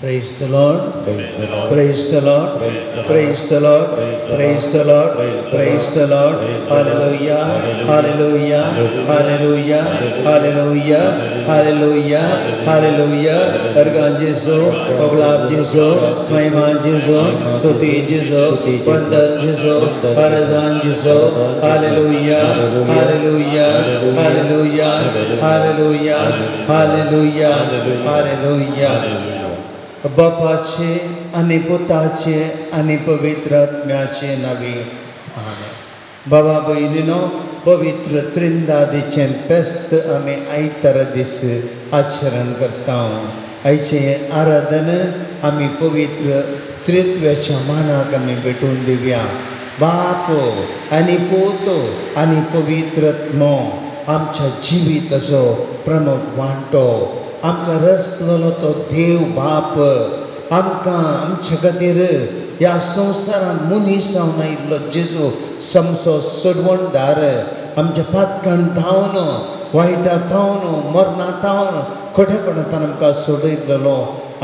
Praise the Lord. Praise the Lord. Praise the Lord. Praise the Lord. Praise the Lord. Hallelujah. Hallelujah. Hallelujah. Hallelujah. Hallelujah. Hallelujah. अर्गान जेसू, ओगलाब जेसू, महिमा जेसू, स्तुति जेसू, वंदन जेसू, आराधन जेसू. Hallelujah. Hallelujah. Hallelujah. Hallelujah. Hallelujah. Hallelujah. बापाचे आनी पुताचे आनी पवित्र आत्म्याचे नांवे आमेन. बाबा भयणीनो, पवित्र त्रिंदादीचें फेस्त आमी आयतारा दीस आचरण करता. आयचें आराधन आमी पवित्र त्रित्वाच्या मानाक आमी भेटून दिवया. बाप आनी पूत आनी पवित्र आत्मो आमच्या जिविताचो प्रमुख वांटो. आमकां रचलेलो तो देव बाप आमकां आमचे खातीर ह्या संवसारांत मनीस जावन आयिल्लो जेजू समसो सोडवणदार आमच्या पातकान धांवन, वायटा धांवन, मरणा धांवन, खोटेपणांत आमकां सोडयतलो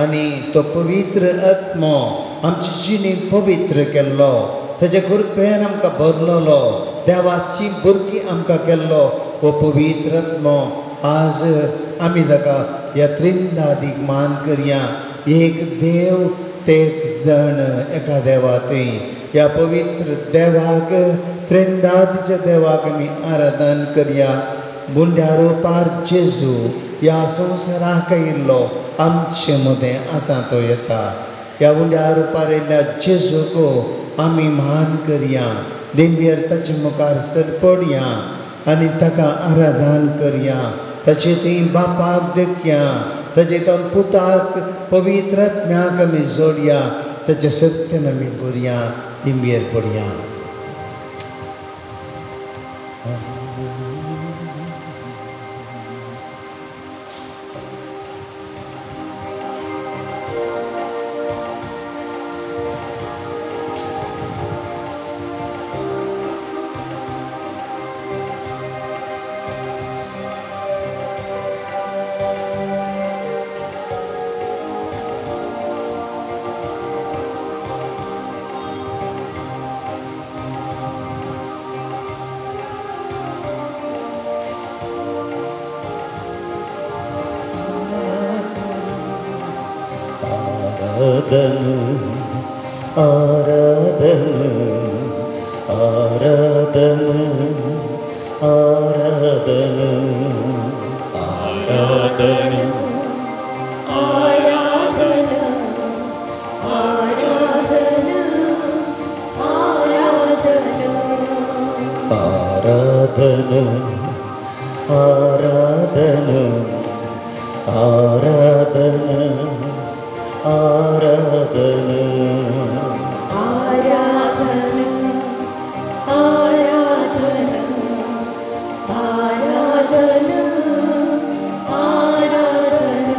आनी तो पवित्र आत्मो आमची जिणी पवित्र केल्लो, ताच्या कृपेन आमकां भरलेलो, देवाची भुरगीं आमकां केल्लो हो पवित्र आत्मो आज आमी ताका ह्या त्रिंदादीक मान करया. एक देव तेक जण एका देवा थंय ह्या पवित्र देवाक, त्रिंदादीच्या देवाक आमी आराधन करया. बुंड्या रुपार जेजू ह्या संवसाराक आयिल्लो आमचे मदें आतां तो येता. ह्या उंड्या रुपार येयल्ल्या जेजूक आमी मान करया, दिंबेर ताचे मुखार सरपडया आनी ताका आराधन करया. ताचे थंय बापाक देखया, ताचे थंय पुताक पवित्र आत्म्याक आमी जोडया, ताचे सत्यान आमी भरया, दिंबेर पडया. आराधन आराधन आराधन आराधन आराधन आराधन आराधन आराधन आराधन आराधन आराधन आराधन आराधन आराधन आराधन.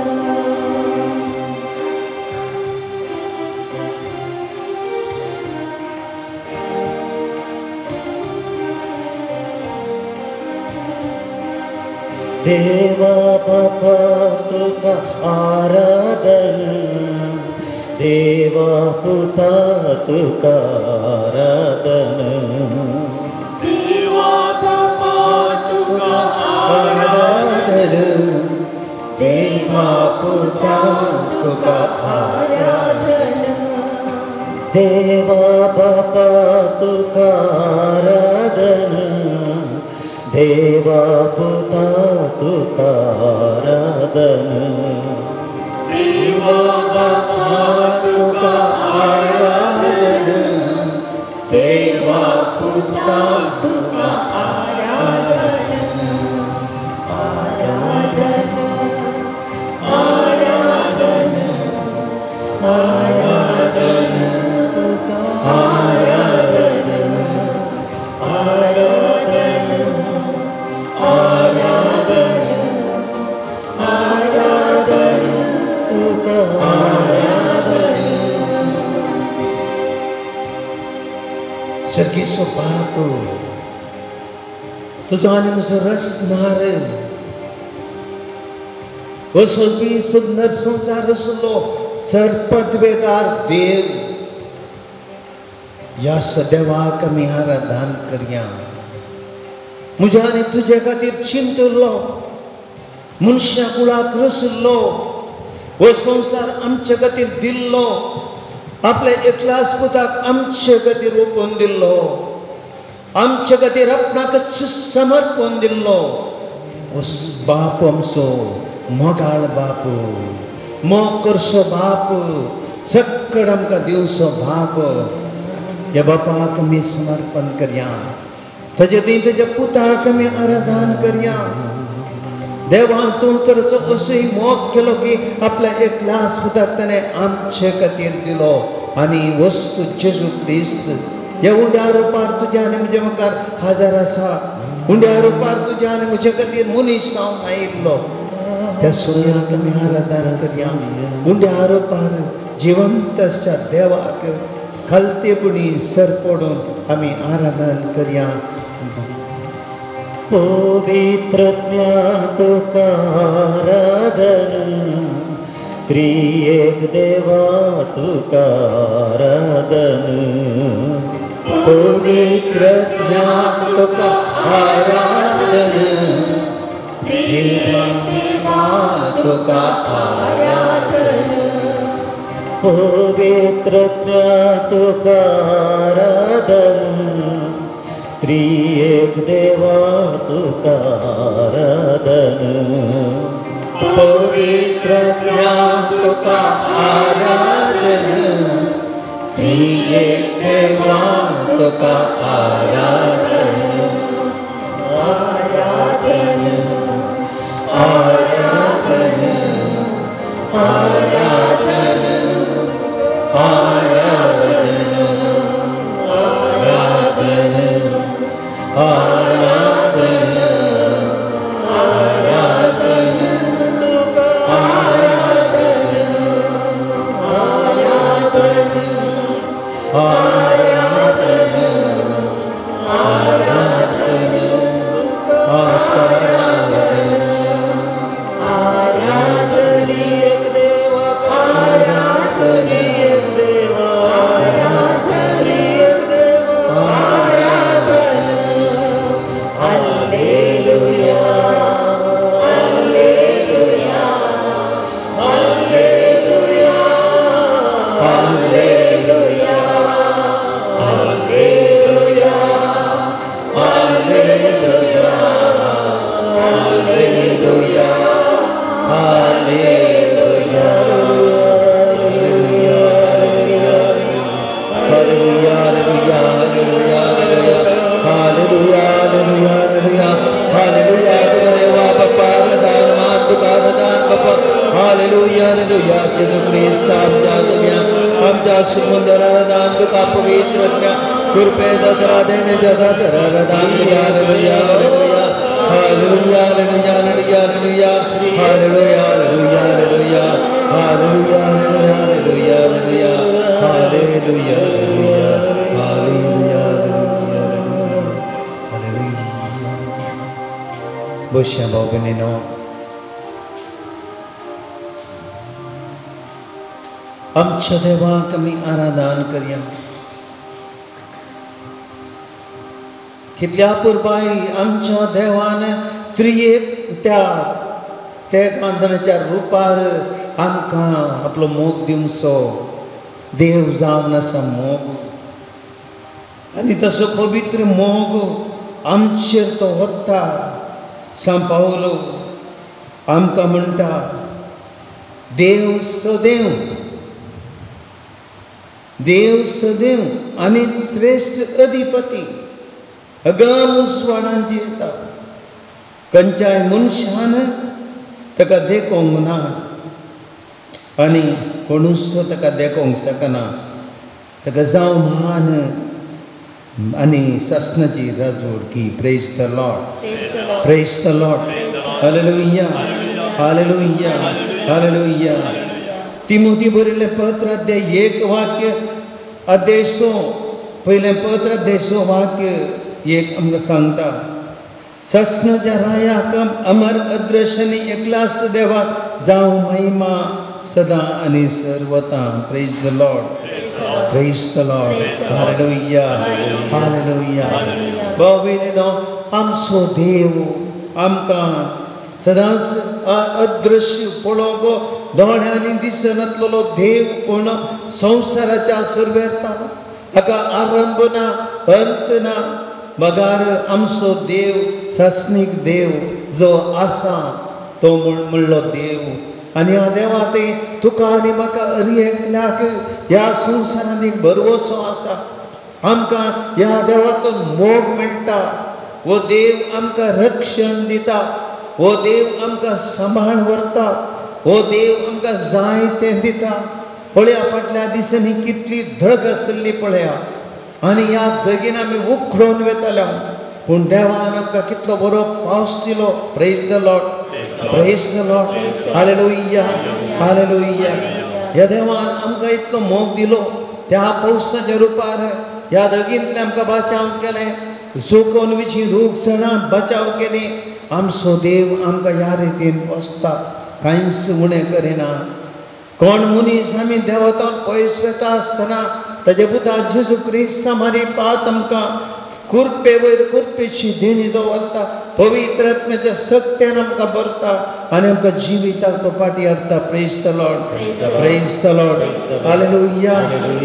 देवा बापा तुका आराधन, देवा पुता तुका आराधन, देवा बापा तुका आराधन, देवा पुता तुका आराधन, देवा बापा तुका आराधन, देवा पुता तुका आराधन, देवा बापा तुका आराधन, देवा पुता तुका आराधन, आराधन आराधन आराधन आराधन आराधन आराधन आराधन तुका आराधन. सर्गेचो बाप, तुजो आनी म्हजो रचणार, असो बी सुंदर संवसार आसलो सरपदवेदार देव ह्या सदेवाक आमी आराधन करया. म्हज्या आनी तुजे खातीर चिंतलो, मनशा कुळाक रसलो, हो संवसार आमचे खातीर दिल्लो, आपल्या एकल्याच पुताक आमचे खातीर ओंपून दिल्लो, आमचे खातीर आपणाकच समर्पण दिल्लो. हो बाप आमचो मोगाळ बाप, मोग करचो बाप, सक्कड आमकां दिवचो बाप. ह्या बापाक आमी समर्पण करया, ताजे थंय ताज्या पुताक आमी आराधन करया. देवान संवसाराचो असोय मोग केलो की आपल्या एकल्याच पुताक ताणें आमचे खातीर दिलो. आनी वस्तू जेजू क्रिस्त ह्या उंड्या रुपार तुज्या आनी म्हज्या मुखार हाजर आसा. उंड्या रुपार तुज्या आनी म्हजे खातीर मनीस जावन आयिल्लो. त्या सुर्याक आमी आराधन करया. उंड्या रुपार जिवंत आसच्या देवाक खालतेपणी सर पडून आमी आराधन करया. पवित्र तुका आराधन, त्रिएक देवा तुका आराधन. पवित्र तुका आराधन, त्रिएक देवा तुका आराधन. पवित्र तुका आराधन, त्रिएक देवा तुका आराधन. पवित्र तुका आराधन, त्रिएक देवा तुका आराधन. आराधन आराधन आराधन आराधन आराधन आराधन आराधन तुका आराधन आराधन आराधन आराधन तुका आराधन आराधन. एक देवा आराधन, एक देवा आराधन, एक देवा आराधन. Alleluia alleluia alleluia alleluia alleluia alleluia alleluia alleluia. Hallelujah hallelujah hallelujah hallelujah hallelujah. देवा बाप्पा आराधन, मान तुका आराधन बाप्पा. Hallelujah hallelujah. जेजू क्रिस्त आमच्या तुज्या आमच्या सुंदर आराधन तुका, पवित्र कृपेत आराधने जगात आराधन तुका. Hallelujah hallelujah hallelujah hallelujah hallelujah hallelujah hallelujah hallelujah hallelujah hallelujah hallelujah hallelujah hallelujah. बसया भाव भयणीनो. आमच्या देवाक आमी आराधन करया. कितल्या पुरबाई आमच्या देवान त्रियेक त्या तेगांधनाच्या रुपार आमकां आपलो मोग दिवचो. देव जावन आसा मोग, आनी तसो पवित्र मोग आमचेर तो वता. सांव पावलो आमकां म्हणटा, देव सदैव, देव सदैव आनी श्रेश्ठ अधिपती अगम उजवाडान जियेता. खंयच्याय मनशान ताका देखोंक ना आनी कोणूच ताका देखोंक शकना. ताका जावं मान आनी सासणाची राजवडकी. Praise the Lord, praise the Lord. Hallelujah hallelujah hallelujah. Timothy बरयल्लें पत्र अध्याय 1 वाक्य अध्याय 6, पयलें पत्र अध्याय 6 वाक्य 1 आमकां सांगता, सासणाच्या रायाक अमर अदृश्य आनी एकलास देवाक जावं महिमा सदां आनी सर्वता. Praise the Lord, praise the Lord. Hallelujah, hallelujah. भाव भयणीनो, आमचो देव आमकां सदांच अदृश्य पळोवंक दोळ्यांनी दिसनातलेलो देव कोण संवसाराच्या सुरवेरता, हाका आरंभ ना अंत ना. मगार आमचो देव सासणीक देव जो आसा तो म्हणलो देव. आनी ह्या देवा ते तुका आनी म्हाका हर एकल्याक ह्या संवसारांत एक भरवसो आसा. आमकां ह्या देवाचो मोग मेळटा. हो देव आमकां रक्षण दिता, हो देव आमकां सांबाळ व्हरता, हो देव आमकां जाय तें दिता. पळया फाटल्या दिसांनी कितली धग आसली पळया, आनी ह्या धगीन आमी उखडून वेताले, पूण देवान आमकां कितलो बरो पावस दिलो. Praise the Lord, praise the Lord. Hallelujah, hallelujah. ह्या देवान आमकां इतलो मोग दिलो, त्या पावसाच्या रुपार ह्या धगींतलें आमकां बचाव केलें, सुकोन विची रूख सणां बचाव केली. आमचो देव आमकां ह्या रितीन पोसता, कांयच उणें करिना. कोण मनीस आमी देवतान पयस वेता आसतना ताजे पुता जेजू क्रिस्ता मारी पात आमकां कुरपे वयर कुरपेची देणी दवरता, पवित्र आत्म्याच्या सक्त्यान आमकां भरता आनी आमकां जिविताक तो फाटी हाडटा. Praise the Lord, praise the Lord. Hallelujah,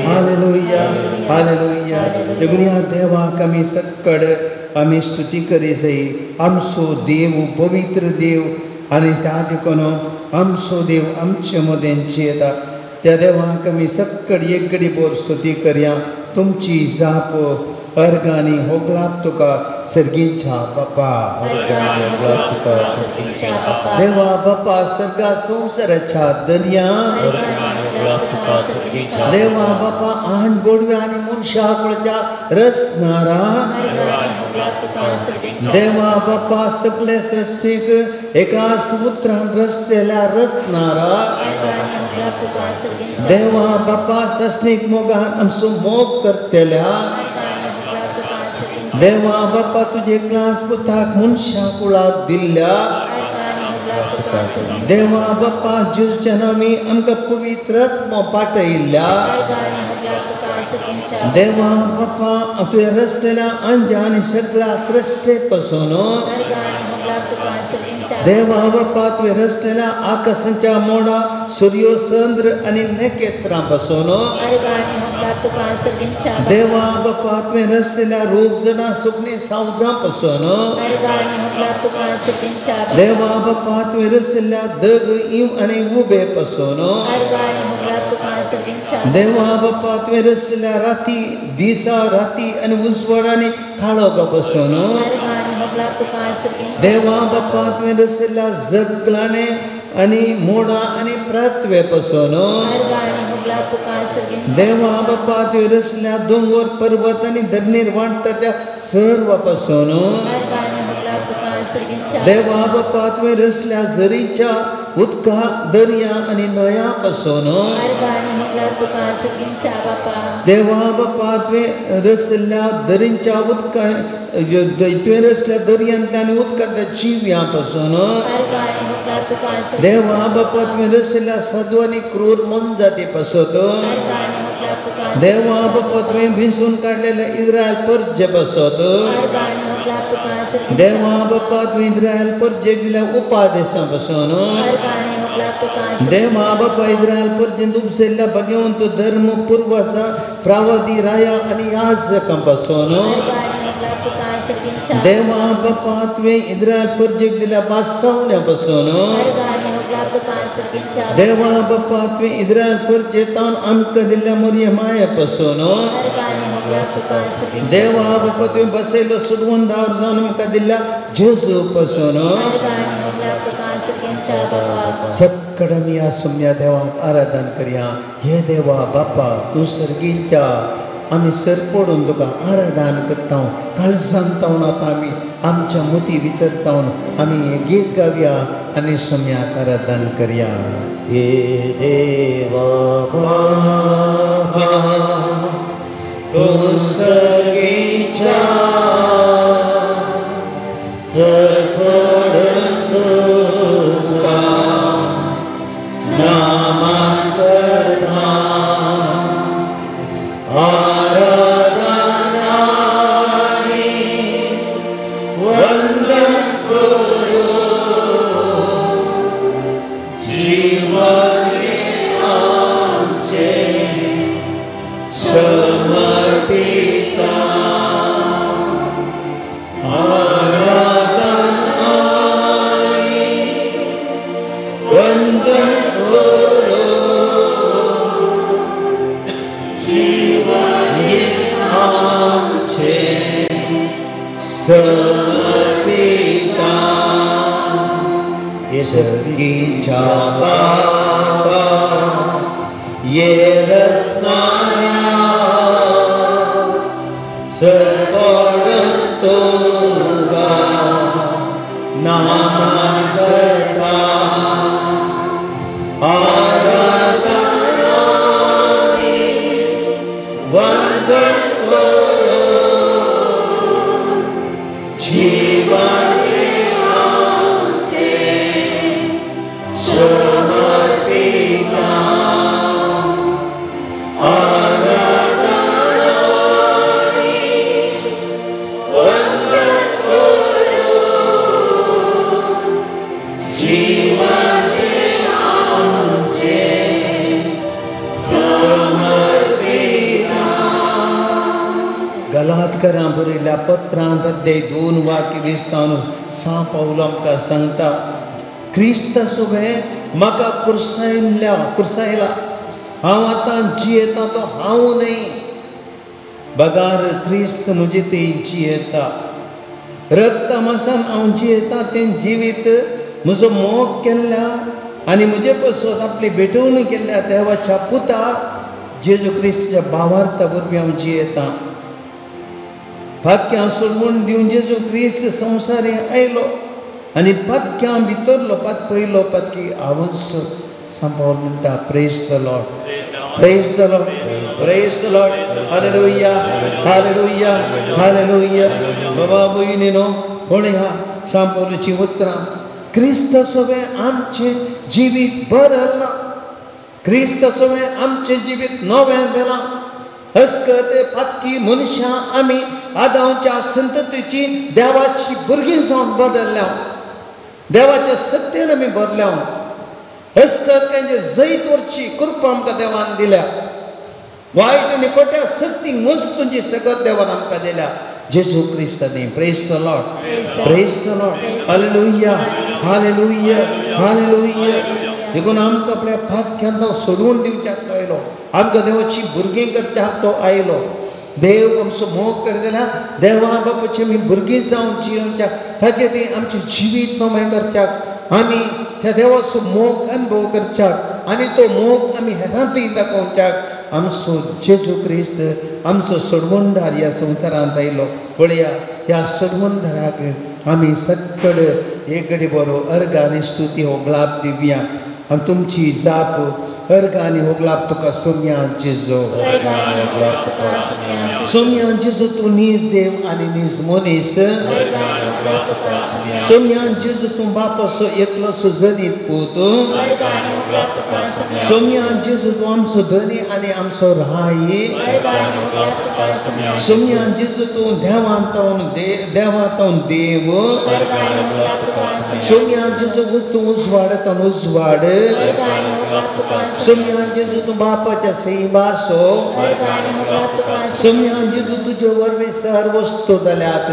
hallelujah, hallelujah. देखून ह्या देवाक आमी सक्कड आमी स्तुती करी जाय. आमचो देव पवित्र देव आनी त्या देखून आमचो देव आमचे मदें जियेता. त्या देवाक आमी सक्कड एक घडी भर स्तुती करया. तुमची जाप अर्गांनी होगलाप तुका सर्गींच्या बापा. देवा बापा सर्गा संवसाराच्या दर्या, देवा बापा आन गोडव्या आनी मनशा कुळच्या रचणारा, देवा बापा सगळे सृश्टीक एकाच उतरान रचलेल्या रचणारा, देवा बापा सस्नीक मोगान आमचो मोग करतल्या, देवा बापा तुजे क्लास पुताक मनशा कुळाक दिल्ल्या, देवा बापा जेजूच्या नांवान आमकां पवित्र आत्मो पाठयल्ल्या, देवा बापा तुवें रचलेल्या अंजा आनी सगळ्या सृश्टे पासून, देवा बापा तुवें रचलेल्या आकाशाच्या मोडा सूर्य चंद्र आनी नखेत्रां पासून, देवा बापा तुवें रचलेल्या रूख जणां सुकणीं सावजां पासून, देवा बापा तुवें रचलेल्या दग इव आनी उबे पासून, देवा बापा तुवें रचलेल्या राती दिसा राती आनी उजवाड आनी काळोखा पासून, देवा बापा तुवें रचलेल्या जगलाने आनी मोडा आनी पृथ्वे पासून, देवा बापा तुवें रचलेल्या दोंगर पर्वत आनी धरणीर वाडटा त्या सर्वा पासून, देवा बापा तुवें रचलेल्या झरीच्या उदका दर्या आनी न्हंया पासून, देवा बापा तुवें रचलेल्या दरींच्या उदका तुवें रचलेल्या दर्यांतल्या आनी उदकांतल्या जिव्यां पासून, देवा बापा तुवें रचलेल्या साधू आनी क्रूर मोनजाती पासून, देवा बापा तुवें भिजून काडलेल्या इस्रायल परजे पासून, देवा बापा तुवें इस्रायल परजेक दिल्या उपादेशां पासून, देवा बापा इस्रायल परजेंत उपजल्ल्या भाग्यवंत धर्म पुर्वासा प्रावादी राया आनी याजकां पासून, देवा बापा तुवें इस्रायल परजेक दिल्या बासावण्या पासून, देवा बापा तुवें इस्रायल परजेतान आमकां दिल्ल्या मोरये माये पासून, देवा बापा तुवें बसयलो सुडवून दावर जावन आमकां दिल्ल्या जेजू पासून, सक्कड आमी ह्या सोम्या देवाक आराधन करया. हे देवा बापा तूं सर्गीच्या आमी सर पडून तुका आराधन करता, काळजान तावन आतां आमी आमच्या मुती भितर तावन आमी हें गीत गावया आनी सोम्याक आराधन करया. हे देवा बापा तूं सर्गीच्या सर पडून तुका नामा सर्गीच्या बाबा येरस्नाया सरपड तुका नामान करता आराधनानी वंदन करून जीवने आमचे समर्पिता आराधनानी वंदन करून जीवने आमचे समर्पिता. गलातकरां बरयल्ल्या पत्रांत अध्याय 2 वाक्य 20 सां पावलो आमकां सांगता, क्रिस्त सुबें म्हाका कुर्सायला कुर्सायला, हांव आतां जियेता तो हांव न्हय, बगार क्रिस्त म्हजे थंय जियेता. रक्त मासान हांव जियेता तें जिवीत म्हजो मोग केल्ल्या आनी म्हजे पसत आपली भेटवणी केल्ल्या देवाच्या पुता जेजू क्रिस्ताच्या भावार्था वरवीं हांव जियेता. पातक्यां सोडून दिवन जेजू क्रिस्त संवसारी आयलो आनी पातक्यां भितरलो पात पयलो पातकी हांवच. सांव पावल म्हणटा, praise the Lord, praise the Lord, praise the Lord. Hallelujah, hallelujah, hallelujah. बाबा भयणीनो, पळया सांव पावलाचीं उतरां, क्रिस्त सवें आमचें जिवीत बदल्लां, क्रिस्त सवें आमचें जिवीत नवें जालां. हस्कत पातकी मनशां आमी आदांवच्या संततीची देवाची भुरगीं जावन बदल्ल्या, देवाच्या सत्तेन आमी बदल्या. हस्कत तेंचे जैत वरची कृपा आमकां देवान दिल्या. वायट आनी खोट्या शक्तींक वस्तूंची सकत देवान आमकां दिल्या जेजू क्रिस्तानी. Praise the Lord, praise the Lord. Hallelujah, hallelujah, hallelujah. देखून आमकां आपल्या पातक्यांत सोडून दिवच्याक तो आयलो, आमकां देवाची भुरगीं करच्याक तो आयलो. देव आमचो मोग करीत जाल्यार देवा बापाची आमी भुरगीं जावन जियोवच्याक, ताचें तें आमचें जिवीत नवें करच्याक, आमी त्या देवाचो मोग अनुभव करच्याक आनी तो मोग आमी हेरांतय दाखोवच्याक आमचो जेजू क्रिस्त आमचो सोडवणदार ह्या संवसारांत आयलो. पळया ह्या सोडवणदाराक आमी सगळे एक घडी बरो अर्घ आनी स्तुती होगलाप दिवया. आनी तुमची जाप अर्घ आनी होगलाप तुका सोम्या जेजू, सोम्या जेजू तूं नीज देव आनी नीज मनीस. सोम्या जेजू तूं बापाचो एकलोसो जनीत पूत. सोम्या जेजू तूं आमचो धनी आनी आमचो राय. सोम्या जेजू तूं देवांतावन देवांतावन देव. सोम्या जेजू तूं उजवाडतावन उजवाड. सोम्या जेजू तूं बापाच्या सैमाचो. सोम्या जेजू तुजे वरवीं सर्व वस्तू जाल्यात.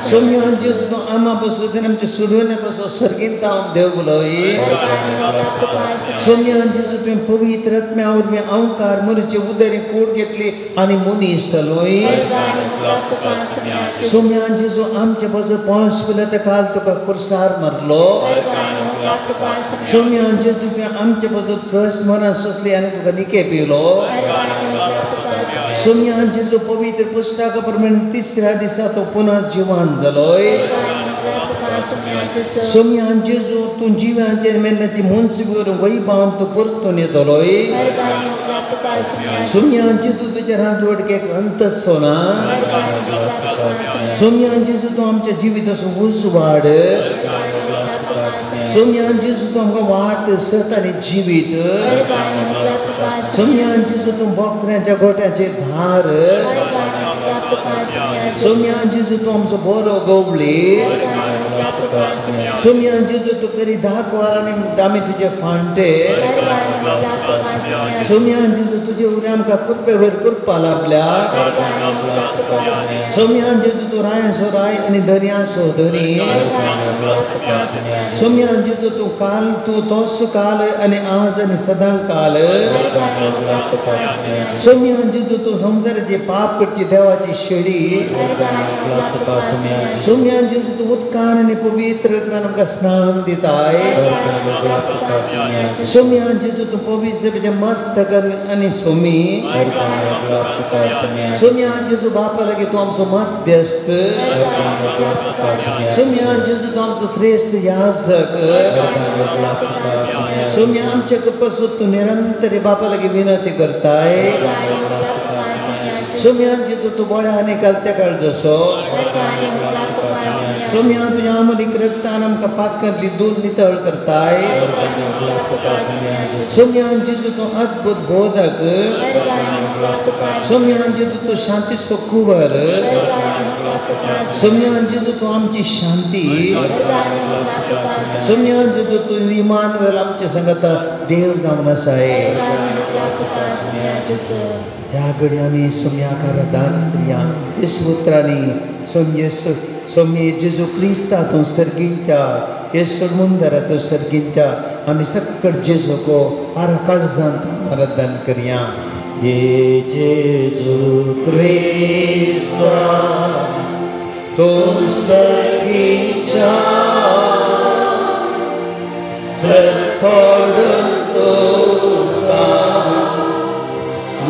सोम्या जेजू तूं आमा बसलो आमचे सोडवणे कसो सर्गींत हांव देव उलय. सोम्या जेजू तुवें पवित्र आत्म्या वरवीं अंकार मरीचे उदरी कूड घेतली आनी मनीस जालोय. सोम्या जेजू आमचे बाजू 5 पिलाच्या काल तुका कुर्सार मारलो. सोम्या जेजू तुवें आमचे बाजूत कस मरण सोंसली आनी तुका निके पिलो. सोम्या जेजू पवित्र पुस्तका प्रमाण तिसऱ्या दिसा तो पुनर्जिवन जालोय. सोम्या जेजू तूं जिव्याचेर मेल्ल्याची मनसुबी करून वैभावान तूं परतून येतलोय. सोम्या जेजू तुज्या राजवटकेक अंत ना. सोम्या जेजू तूं आमच्या जिविताचो उजवाड. सोम्या जेजू तूं आमकां वाट सत आनी जिवीत. सोम्या जेजू तूं बोकऱ्यांच्या गोट्याचे धार. सोम्या जेजू तूं आमचो बरो गवळी. सोम्या जेजू तूं करी दाखवार आनी आमी तुजे फांटे. सोम्या जेजू तुजे वरवीं आमकां कृपे वयर कृपा लाभल्या. सोम्या जेजू तूं रायांचो राय आनी दर्याचो धनी. सोम्या जेजू तूं काल तूं तोच काल आनी आज आनी सदां काल. सोम्या जेजू तूं संवसाराची पाप करची देवाची शेळी. सोम्या जेजू तूं उदकान उदकान पवित्र आमकां स्नान दिताय. सोम्या जेजू तूं पवित्र मस्तक आनी सोमी. सोम्या जेजू बापा लागीं तूं आमचो मध्यस्थ. सोम्या जेजू तूं आमचो श्रेश्ठ याजक. सोम्या आमच्या पासून तूं निरंतर बापा लागीं विनंती करताय. सोम्या जेजू तूं बळ्या आनी कालत्या काळजसो. सोम्या तुज्या आमलीक रक्तान आमकां पातकांतली दूद नितळ करताय. सोम्या जेजू तूं अद्भुत बोधक. सोम्या जेजू तूं शांतीचो कुंवर. सोम्या जेजू तूं आमची शांती. सोम्या जेजू तूं इमानुएल आमचे संगता देव जावन आसाय. ह्या घडी आमी सोम्याक आराधन करया. तेच उतरांनी सोम्ये जेजू क्रिस्ता तूं सर्गींच्या येसू मुंदरा तूं सर्गींच्या आमी सक्कड जेजूको आरा काळजांत आराधन करया. ये जेजू क्रिस्ता तूं सर्गींच्या सरपडून तुका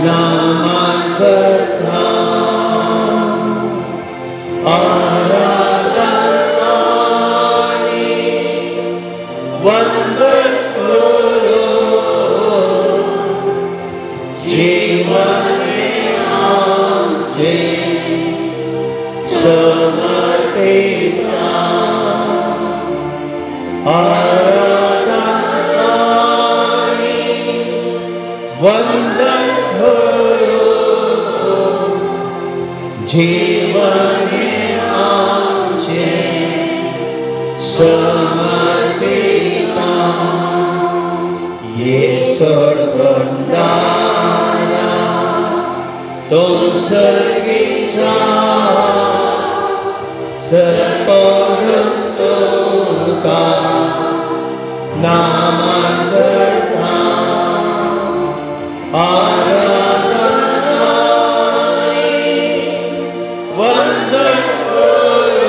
नामान करता. आराधन आनी वंदन करो जीवने आमचे समर्पिता. आराधन आनी वंदन करो जीवने आमचे समर्पिता. ये सोडबंडारा तो सर्गीच्या सरपडून तुका नामान करता. आराधन आनी वंदन करो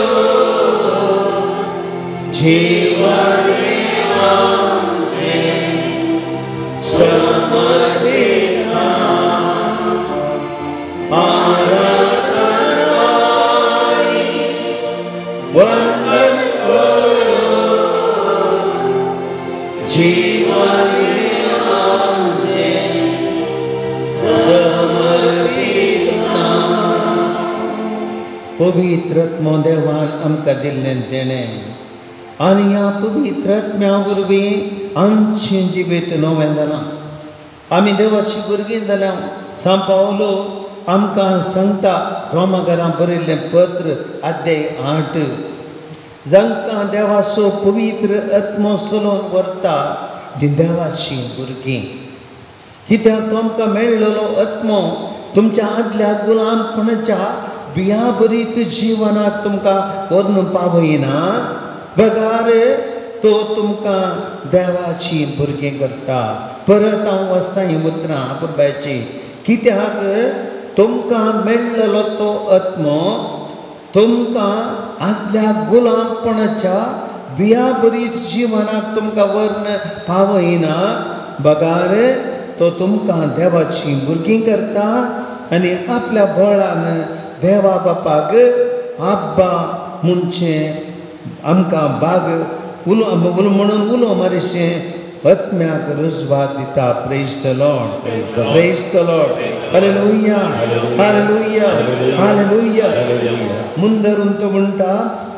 जीवने आमचे समर्पिता. आराधन आनी वंदन करो जीवने आमचे समर्पिता. पवित्र आत्मो देवान आमकां दिल्लें देणें आनी ह्या पवित्र आत्म्या वरवीं आमचें जिवीत नवें जालां. आमी देवाची भुरगीं जाल्या. सांव पावलो आमकां सांगता रोमाघरां बरयल्लें पत्र अध्याय 8, जांकां देवाचो पवित्र आत्मो चलोवन व्हरता तीं देवाचीं भुरगीं. कित्याक तो आमकां मेळ्ळलो आत्मो तुमच्या आदल्या गुलामपणाच्या बियाबरीत जिवनाक तुमकां व्हरून पावयना, बगार तो तुमकां देवाची भुरगीं करता. परत हांव वाचता हीं उतरां पुरबायची. कित्याक तुमकां मेळ्ळलो तो आत्मो तुमकां आदल्या गुलामपणाच्या बियाबरीत जिवनाक तुमकां व्हरून पावयना, बगार तो तुमकां देवाची भुरगीं करता आनी आपल्या बळान देवा बापाक आब्बा म्हणचें आमकां बाग उलो म्हणून उलो मारिशें आत्म्याक रुजवात दिता. Praise the Lord, praise the Lord. Hallelujah, hallelujah, hallelujah. मुंदरून तो म्हणटा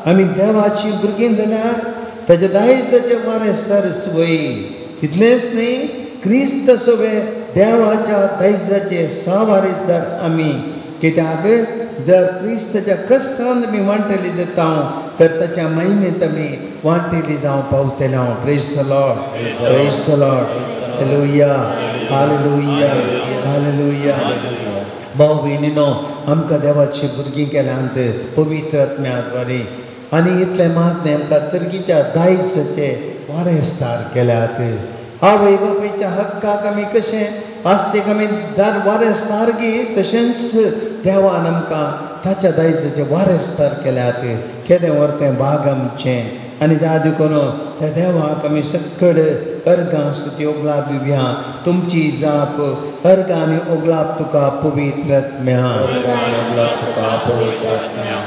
आमी देवाची भुरगीं जाल्यार ताच्या दायजाचे वारेसदार वय. तितलेंच न्ही, क्रिस्त सोबे देवाच्या दायजाचे सवारेसदार आमी. कित्याक जर क्रिस्ताच्या कश्टान आमी वांटेली दिता तर ताच्या महिमेंत आमी वांटेली जावं पावतले. हांव praise the Lord, praise the Lord. Hallelujah, hallelujah, hallelujah. भाव भयणीनो, आमकां देवाची भुरगीं केल्यांत पवित्र आत्म्या द्वारे आनी इतलें मात न्हय, आमकां तर्गीच्या दायजाचे वारेसदार केल्यात. आवय बापायच्या हक्काक आमी कशें आस्तेक आमी दार वारेसदार गी, तशेंच देवान आमकां ताच्या दायजाचे वारसदार केल्यात. केदें व्हरतें भाग आमचें आनी त्या देखून त्या देवाक आमी सकड अर्गां स्तुती ओगलाप दिवया. तुमची जाप अर्गां आनी ओगलाप तुका पवित्र आत्म्या.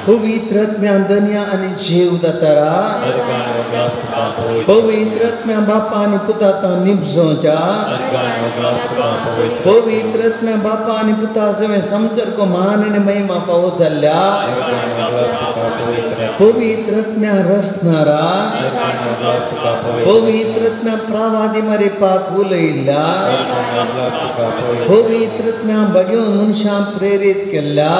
पवित्र आत्म्या दन्या आनी जीव दातारा. पवित्र आत्म्या बापा आनी पुता निबजोच्या. पवित्र आत्म्या बापा आनी पुता सवें समजरको मान आनी महिमा पावो जाल्ल्या. पवित्र आत्म्या रसनारा. पवित्र आत्म्या प्रावादी मारे पाक उलयल्ल्या. पवित्र आत्म्या बगेवन मनशां प्रेरीत केल्ल्या.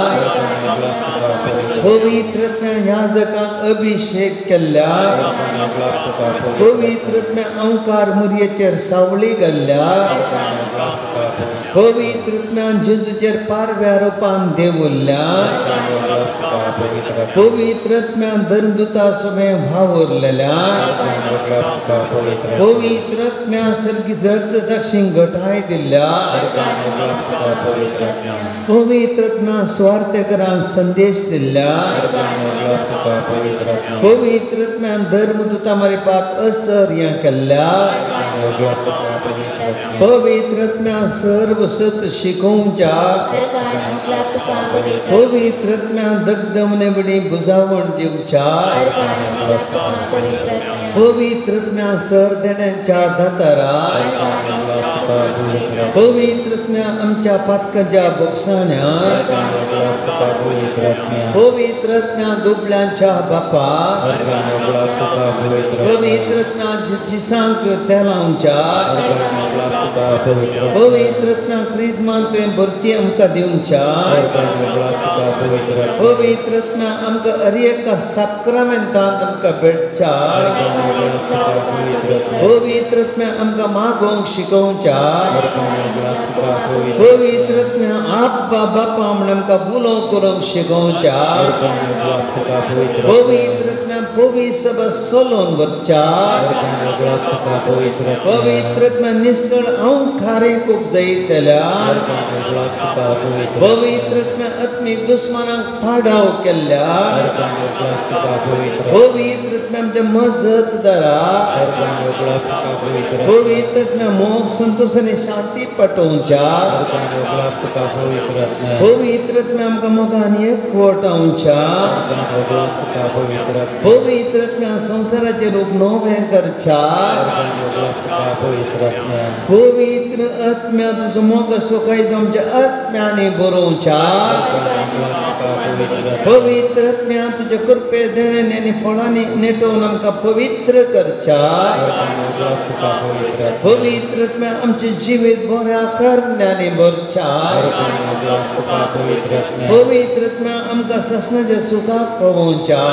पवित्र आत्म्या यादकांक अभिषेक केल्ल्या. पवित्र आत्म्या अंकार मुरयेचेर सावळी घाल्ल्या. पवित्र आत्म्या जेजूचेर पारव्या रुपान देवल्ल्या. पवित्र आत्म्या धर्मदूता सवें वावुरलेल्या. पवित्र आत्म्या सर्गी रक्तसाक्षी घटाय दिल्ल्या. पवित्र आत्म्या स्वार्थकरांक संदेश दिल्ल्या. पवित्र आत्म्या धर्मदूता मारिपात असर्या केल्ल्या. पवित्र आत्म्या सर्व सत शिकोवच्या. पवित्र आत्म्या दगदमने बडी बुजावण दिवच्या. पवित्र आत्म्या सर देण्याच्या दातारा. पवित्र आत्म्या आमच्या पातकांच्या बोगसाण्या. पवित्र आत्म्या दुबळ्यांच्या बापा. पवित्र आत्म्या जिसांक तेलावच्या. पवित्र आत्म्या क्रिज्मान तुवें भरती आमकां दिवच्या. पवित्र आत्म्या आमकां हर एका साक्रामेंतांत आमकां भेटच्या. पवित्र आत्म्या आमकां मागोवंक शिकोवच्या. पवित्र आत्म्या आब्बा बापा म्हण आमकां उलो करूंक शिकोवच्या. पवित्र आत्म्या पवित्र सभा सोलोवन व्हरच्या. पवित्र आत्म्या निस्कळ अंकारेक उपजयतल्या. पवित्र आत्म्या आत्मीक दुस्मानांक पाडाव केल्ल्या. पवित्र आत्म्या आमच्या मजत दारा. पवित्र आत्म्या मोग संतोष आनी शांती पटोवच्या. पवित्र आत्म्या आमकां मोगान एकवटावच्या. पवित्र आत्म्या संवसाराचें रूप नवें करच्या. पवित्र आत्म्या तुजो मोग सुखायतो आमच्या आत्म्यानी बरोवच्या. पवित्र आत्म्या तुज्या कृपे देण्यानी आनी फळांनी नेटोवन आमकां पवित्र करच्या. पवित्र आत्म्या आमचें जिवीत बऱ्या करण्यांनी भरच्या. पवित्र आत्म्या आमकां ससनाच्या सुखाक पावोवच्या.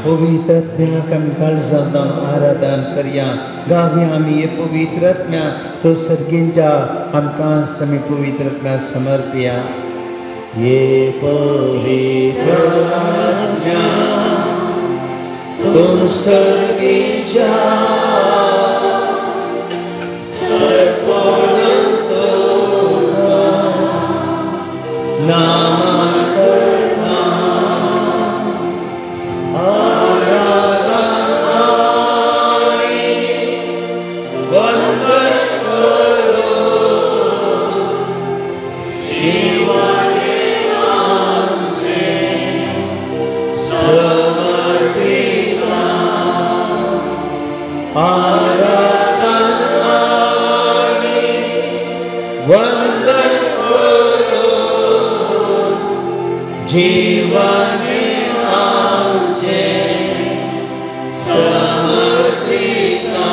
पवित्र आत्म्याक आमी काळजांत आराधन करया. गावया आमी हे पवित्र आत्म्या तो सर्गींच्या आमकां आमी पवित्र आत्म्या समर्पया. ये पवित्र आत्म्या तूं सर्गीच्या सर्पोण तुका नामा करता आराधन आनी वंदन करूं जीवने आमचें समर्पिता. आराधन आनी वंदन करूं जीवने आमचें समर्पिता.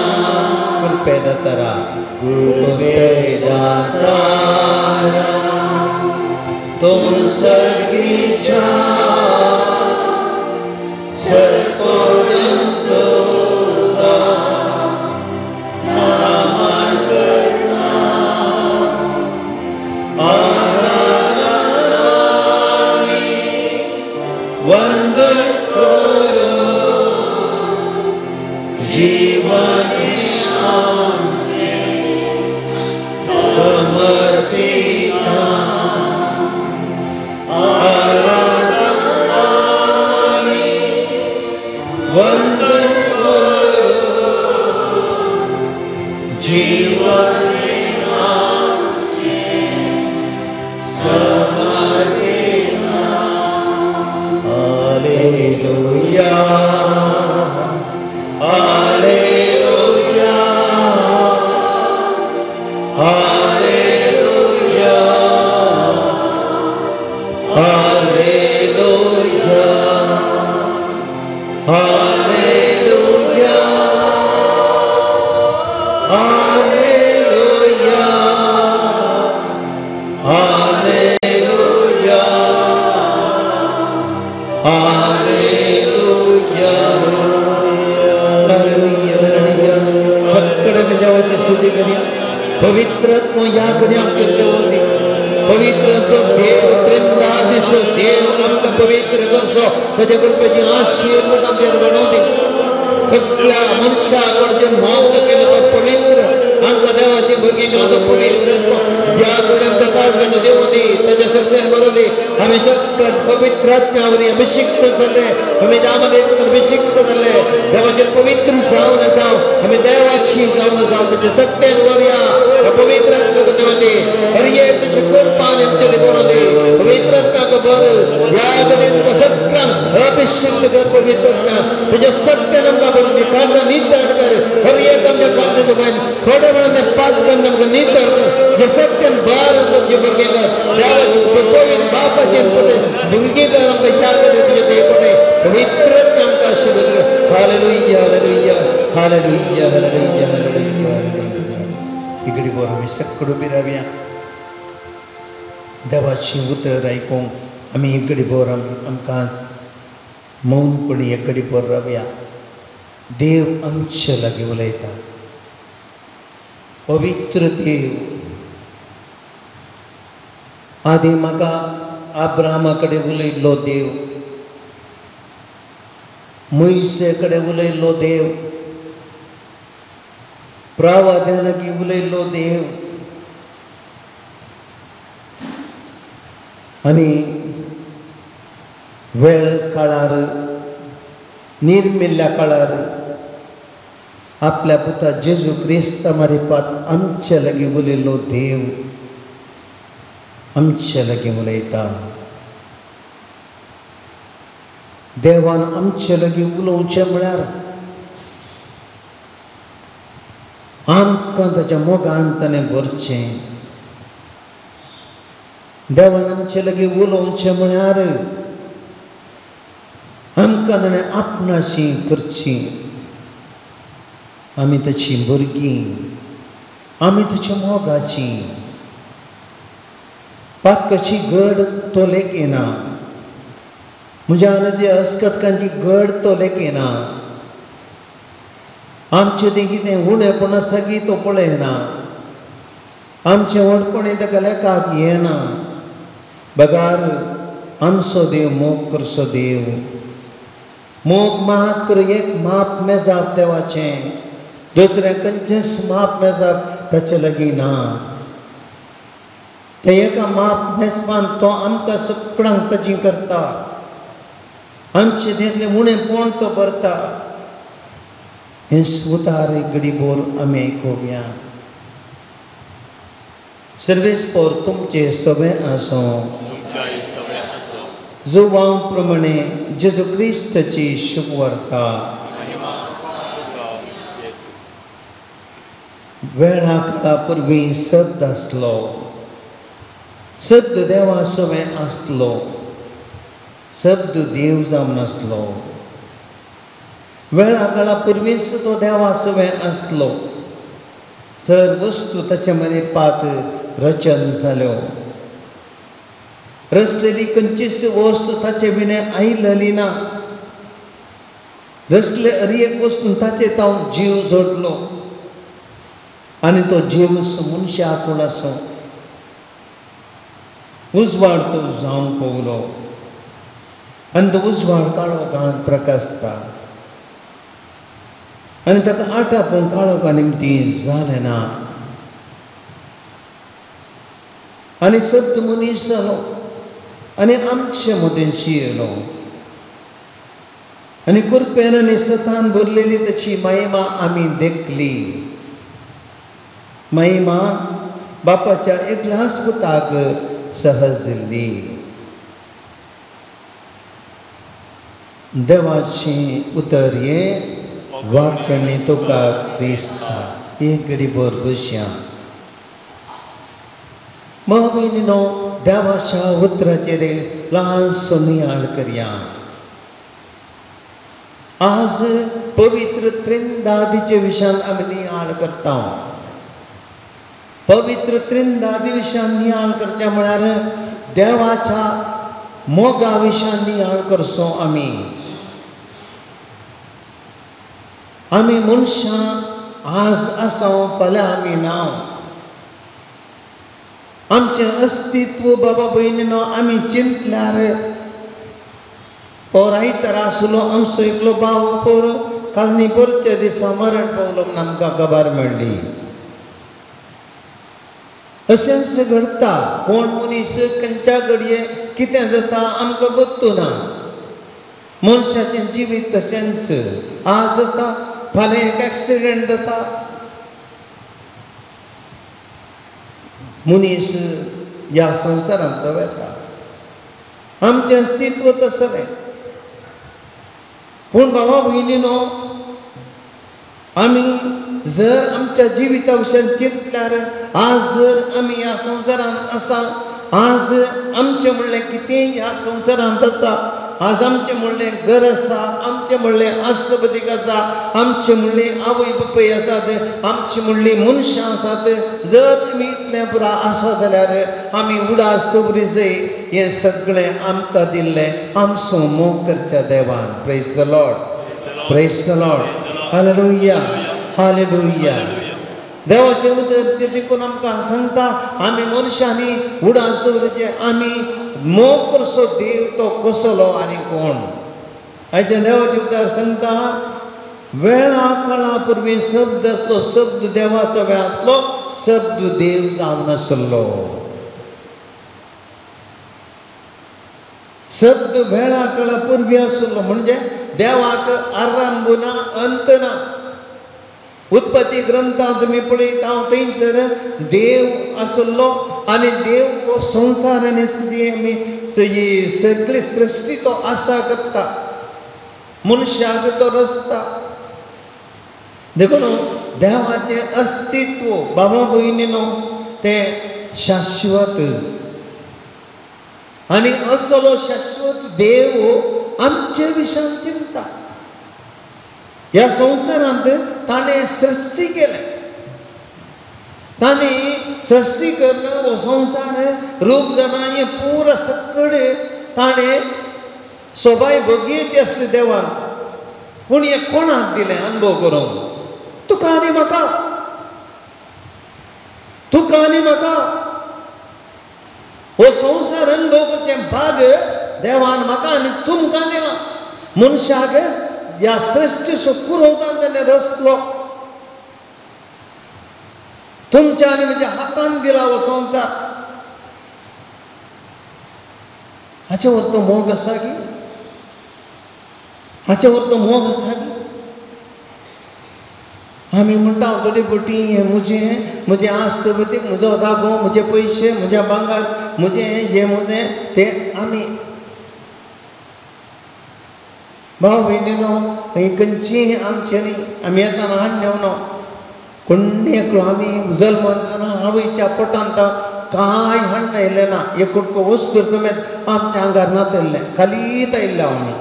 कृपे दातारा. कृपे दातारा तूं सर्गीच्या सर्पोण तुका नामान करता आराधन आनी वंदन करूं जीवने आमचें समर्पिता. Hallelujah, hallelujah, hallelujah, hallelujah, hallelujah, hallelujah, hallelujah, hallelujah. सगळे देवाची स्तुती करूया. पवित्र आत्मा ह्या कडे आमच्या देवती पवित्र देव त्रिमदादीश देव आमकां पवित्र करचो ताच्या कृपेची आशीर्वाद आमचेर बनवती. सगळ्या मनशा कडचे मोग केलो तो पवित्र आमकां देवाची भुरगीं केलो तो पवित्र ह्या कडे आमकां काळजान देवती ताच्या सगळ्यान बरोवली. आमी सगळे पवित्र आत्म्या वरवीं अभिषिक्त जाले. आमी दामाने अभिषिक्त जाले. देवाचे पवित्र जावन आसा. आमी देवाची जावन आसा. ताच्या सगळ्यान बरोवया पवित्र आत्म्याक देवती हर एक ताची कृपा आमचे बरोवली. पवित्र आत्म्याक बर ह्या कडेन सगळ्यांक अभिषिक्त कर पवित्र आत्म्या ताच्या सगळ्यान आमकां बरोवली. काळजां नितळ कर. हर एक आमच्या काळजाचो भायर थोड्या वेळान पाप करून आमकां नितळ कर. जे सत्यान बार आमचे भुरगीं कर देवाची पवित्र बापाचे भुरगीं कर आमकां ह्या कडेन तुजे देव पवित्र आमकां आशीर्वाद कर. Hallelujah, hallelujah, hallelujah, hallelujah, hallelujah, hallelujah. इकडे बरोबर आमी सगळं उबी रावया. देवाची उतर आयकूंक आमी इकडे बरोबर आमकां मौनपणी एकडे बरोबर रावया. देव आमचे लागीं उलयता. पवित्र देव आदी म्हाका आब्रामा कडेन उलयल्लो देव, मोयसे कडेन उलयल्लो देव, प्रवाद्या लागीं उलयल्लो देव आनी वेळ काळार निर्मिल्ल्या काळार आपल्या पुता जेजू क्रिस्ता मारिफात आमचे लागीं उलयल्लो देव आमचे लागीं उलयता. देवान आमचे लागीं उलोवचें म्हळ्यार आमकां ताच्या मोगान ताणें भरचें. देवान आमचे लागीं उलोवचें म्हळ्यार आमकां ताणें आपणाशी करची. आमी ताची भुरगीं, आमी ताच्या मोगाची. पातकाची गड तो लेखिना, म्हज्या आनी अस्कतकांची गड तो लेखिना. आमचें तें कितें उणेपण आसा की तो पळयना. आमचें व्हडपण ताका लेखाक येना. बगार आमचो देव मोग करचो देव. मोग मात्र एक माप मेजाप देवाचें, दुसरें खंयचेंच माप मेजाप ताचे लागीं ना. ते एका माप मेजपान तो आमकां सगळ्यांक ताची करता. आमचे तितलें उणेपण तो भरता. हें उतार गडीभर आमी आयकुया. सर्वेस्पोर तुमचें सगळें आसूं. जुवांव प्रमाणे जेजू क्रिस्ताची शुभवार्ता. वेळा काळा पूर्वी सद आसलो, सद देवा सवें आसलो, शब्द देव जावन आसलो. वेळा काळा पुर्वीच तो देवा सवें आसलो. सर्व वस्तू ताचे मारिफात रचन जाल्यो. रचलेली खंयचीच वस्तू ताचे विणें आयलेली ना. रचले हर एक वस्तून ताचे तावन जीव जोडलो आनी तो जीव मनशा कोणाचो उजवाड तो जावन पावलो आनी तो उजवाड काळोखांत प्रकाशता आनी ताका आटापून काळोखा निमती जालें ना. आनी सत्य मनीस जालो आनी आमचे मदें शियलो आनी कृपेन आनी सतान भरलेली ताची महिमा आमी देखली. महिमा बापाच्या एकल्याच पुताक सहज दिल्ली. देवाची उतर हे वाकणी तुका दिसता. एक घडी भर बसया. भाव भयणीनो, देवाच्या उतराचेर ल्हानसो नियाळ करया. आज पवित्र त्रिंदादीचे विशयान आमी नियाळ करता. पवित्र त्रिंदादी विशयान नियाळ करचें म्हळ्यार देवाच्या मोगा विशयान नियाळ करचो. आमी आमी मनशां आज आसा, फाल्यां आमी ना. आमचें अस्तित्व बाबा भयणीनो आमी चिंतल्यार पोर आयतार आसलो आमचो एकलो भाव पोर कालनी पोरच्या दिसा मरण पावलो म्हूण आमकां खबर मेळ्ळी. अशेंच घडटा. कोण मनीस खंयच्या घडये कितें जाता आमकां गोत्तू ना. मनशाचें जिवीत तशेंच आज आसा, फाल्यां एक एक्सिडेंट जाता. मनीस ह्या संवसारांत वता. आमचें अस्तित्व तसलें. पूण बाबा भयणीनो, आमी जर आमच्या जिविता विशयान चिंतल्यार आज जर आमी ह्या संवसारांत आसा, आज आमचें म्हणलें कितेंय ह्या संवसारांत आसा, आज आमचें म्हणलें घर आसा, आमचें म्हणलें आस्तबदीक आसा, आमचें म्हणलें आवय बापूय आसात, आमचें म्हणलीं मनशां आसात. जर तुमी इतलें पुरा आसा जाल्यार आमी उडास दवरी जाय. हें सगळें आमकां दिल्लें आमचो मोग करच्या देवान. Praise the Lord, praise the Lord. Hallelujah, hallelujah. देवाचें उतर तें देखून आमकां सांगता आमी मनशांनी उडास दवरचें, आमी मोग करचो देव तो कसलो आनी कोण. आयचें देवाचें उतर सांगता वेळा काळा पुर्वी शब्द आसलो, शब्द देवाचो वेळ आसलो, शब्द देव जावन आसलो. शब्द वेळा काळा पुर्वी आसलो म्हणजे देवाक आरंभ ना अंत ना. उत्पत्ती ग्रंथांत तुमी पळयता थंयसर देव आसलो आनी देव हो संवसार आनी आमी सगळी सृश्टी तो आसा करता, मनशाक तो रचता. देखून देवाचें अस्तित्व बाबा भयणीनो तें शाश्वत आनी असलो शाश्वत देव आमचे विशयान चिंता. ह्या संवसारांत ताणें सृश्टी केलें, ताणें सृश्टी करून हो संवसार रूप जाणां हें पुरा सगळें ताणें सोबाय भगयती आसली देवान. पूण हें कोणाक दिलें अनुभव करूंक? तुका आनी म्हाका, तुका आनी म्हाका. हो संवसार अनुभव करचें भाग देवान म्हाका आनी तुमकां दिलां. मनशाक ह्या सृश्टीचो पुरवतान ताणें रचलो, तुमच्या आनी म्हज्या हातान दिला हो संवसार. हाचे वर तो मोग आसा की? हाचे वर तो मोग आसा की? आमी म्हणटा थोडी बोटी हें म्हजें, म्हजें आस्त बतीक, म्हजो जागो, म्हजे पयशे, म्हज्या भांगर, म्हजें हें म्हजें तें. आमी भाव भयणीनो ही खंयचीय आमचें न्ही. आमी येतना हाडून येवना कोण्ण एकलो. आमी जल्मतना आवयच्या पोटांत कांय हाडून आयलें ना. एक कुटको वस्तू समेत आमच्या आंगार नातल्लें, खालीत आयिल्लें. आमी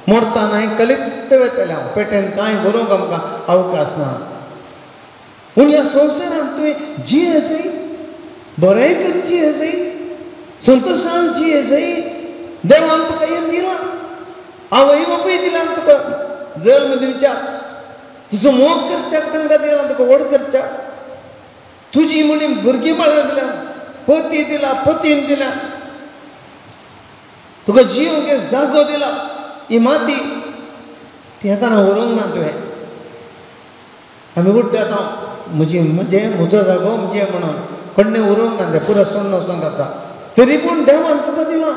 मरतना कलीत वेतलें. हांव पेटेन कांय बरोवंक आमकां अवकाश ना. पूण ह्या संवसारांत तुवें जिये जाय, बरें कर जिये जाय, संतोशान जिये जाय. देवान तुका हें दिलां, आवय बापूय दिला तुका जल्म दिवच्या, तुजो मोग करच्याक तांकां दिला, तुका व्हड करच्याक. तुजी म्हणी भुरगीं बाळां दिल्या, पती दिला, पतीन दिल्या, तुका जिवंक जागो दिला. ही माती ती येतना व्हरूंक ना तुवें. आमी उड्डाता म्हजी म्हणजे म्हजो जागो म्हजें म्हणून कोण्णें व्हरूंक ना तें पुरो सोडून वचोंक जाता. तरी पूण देवान तुका दिलां.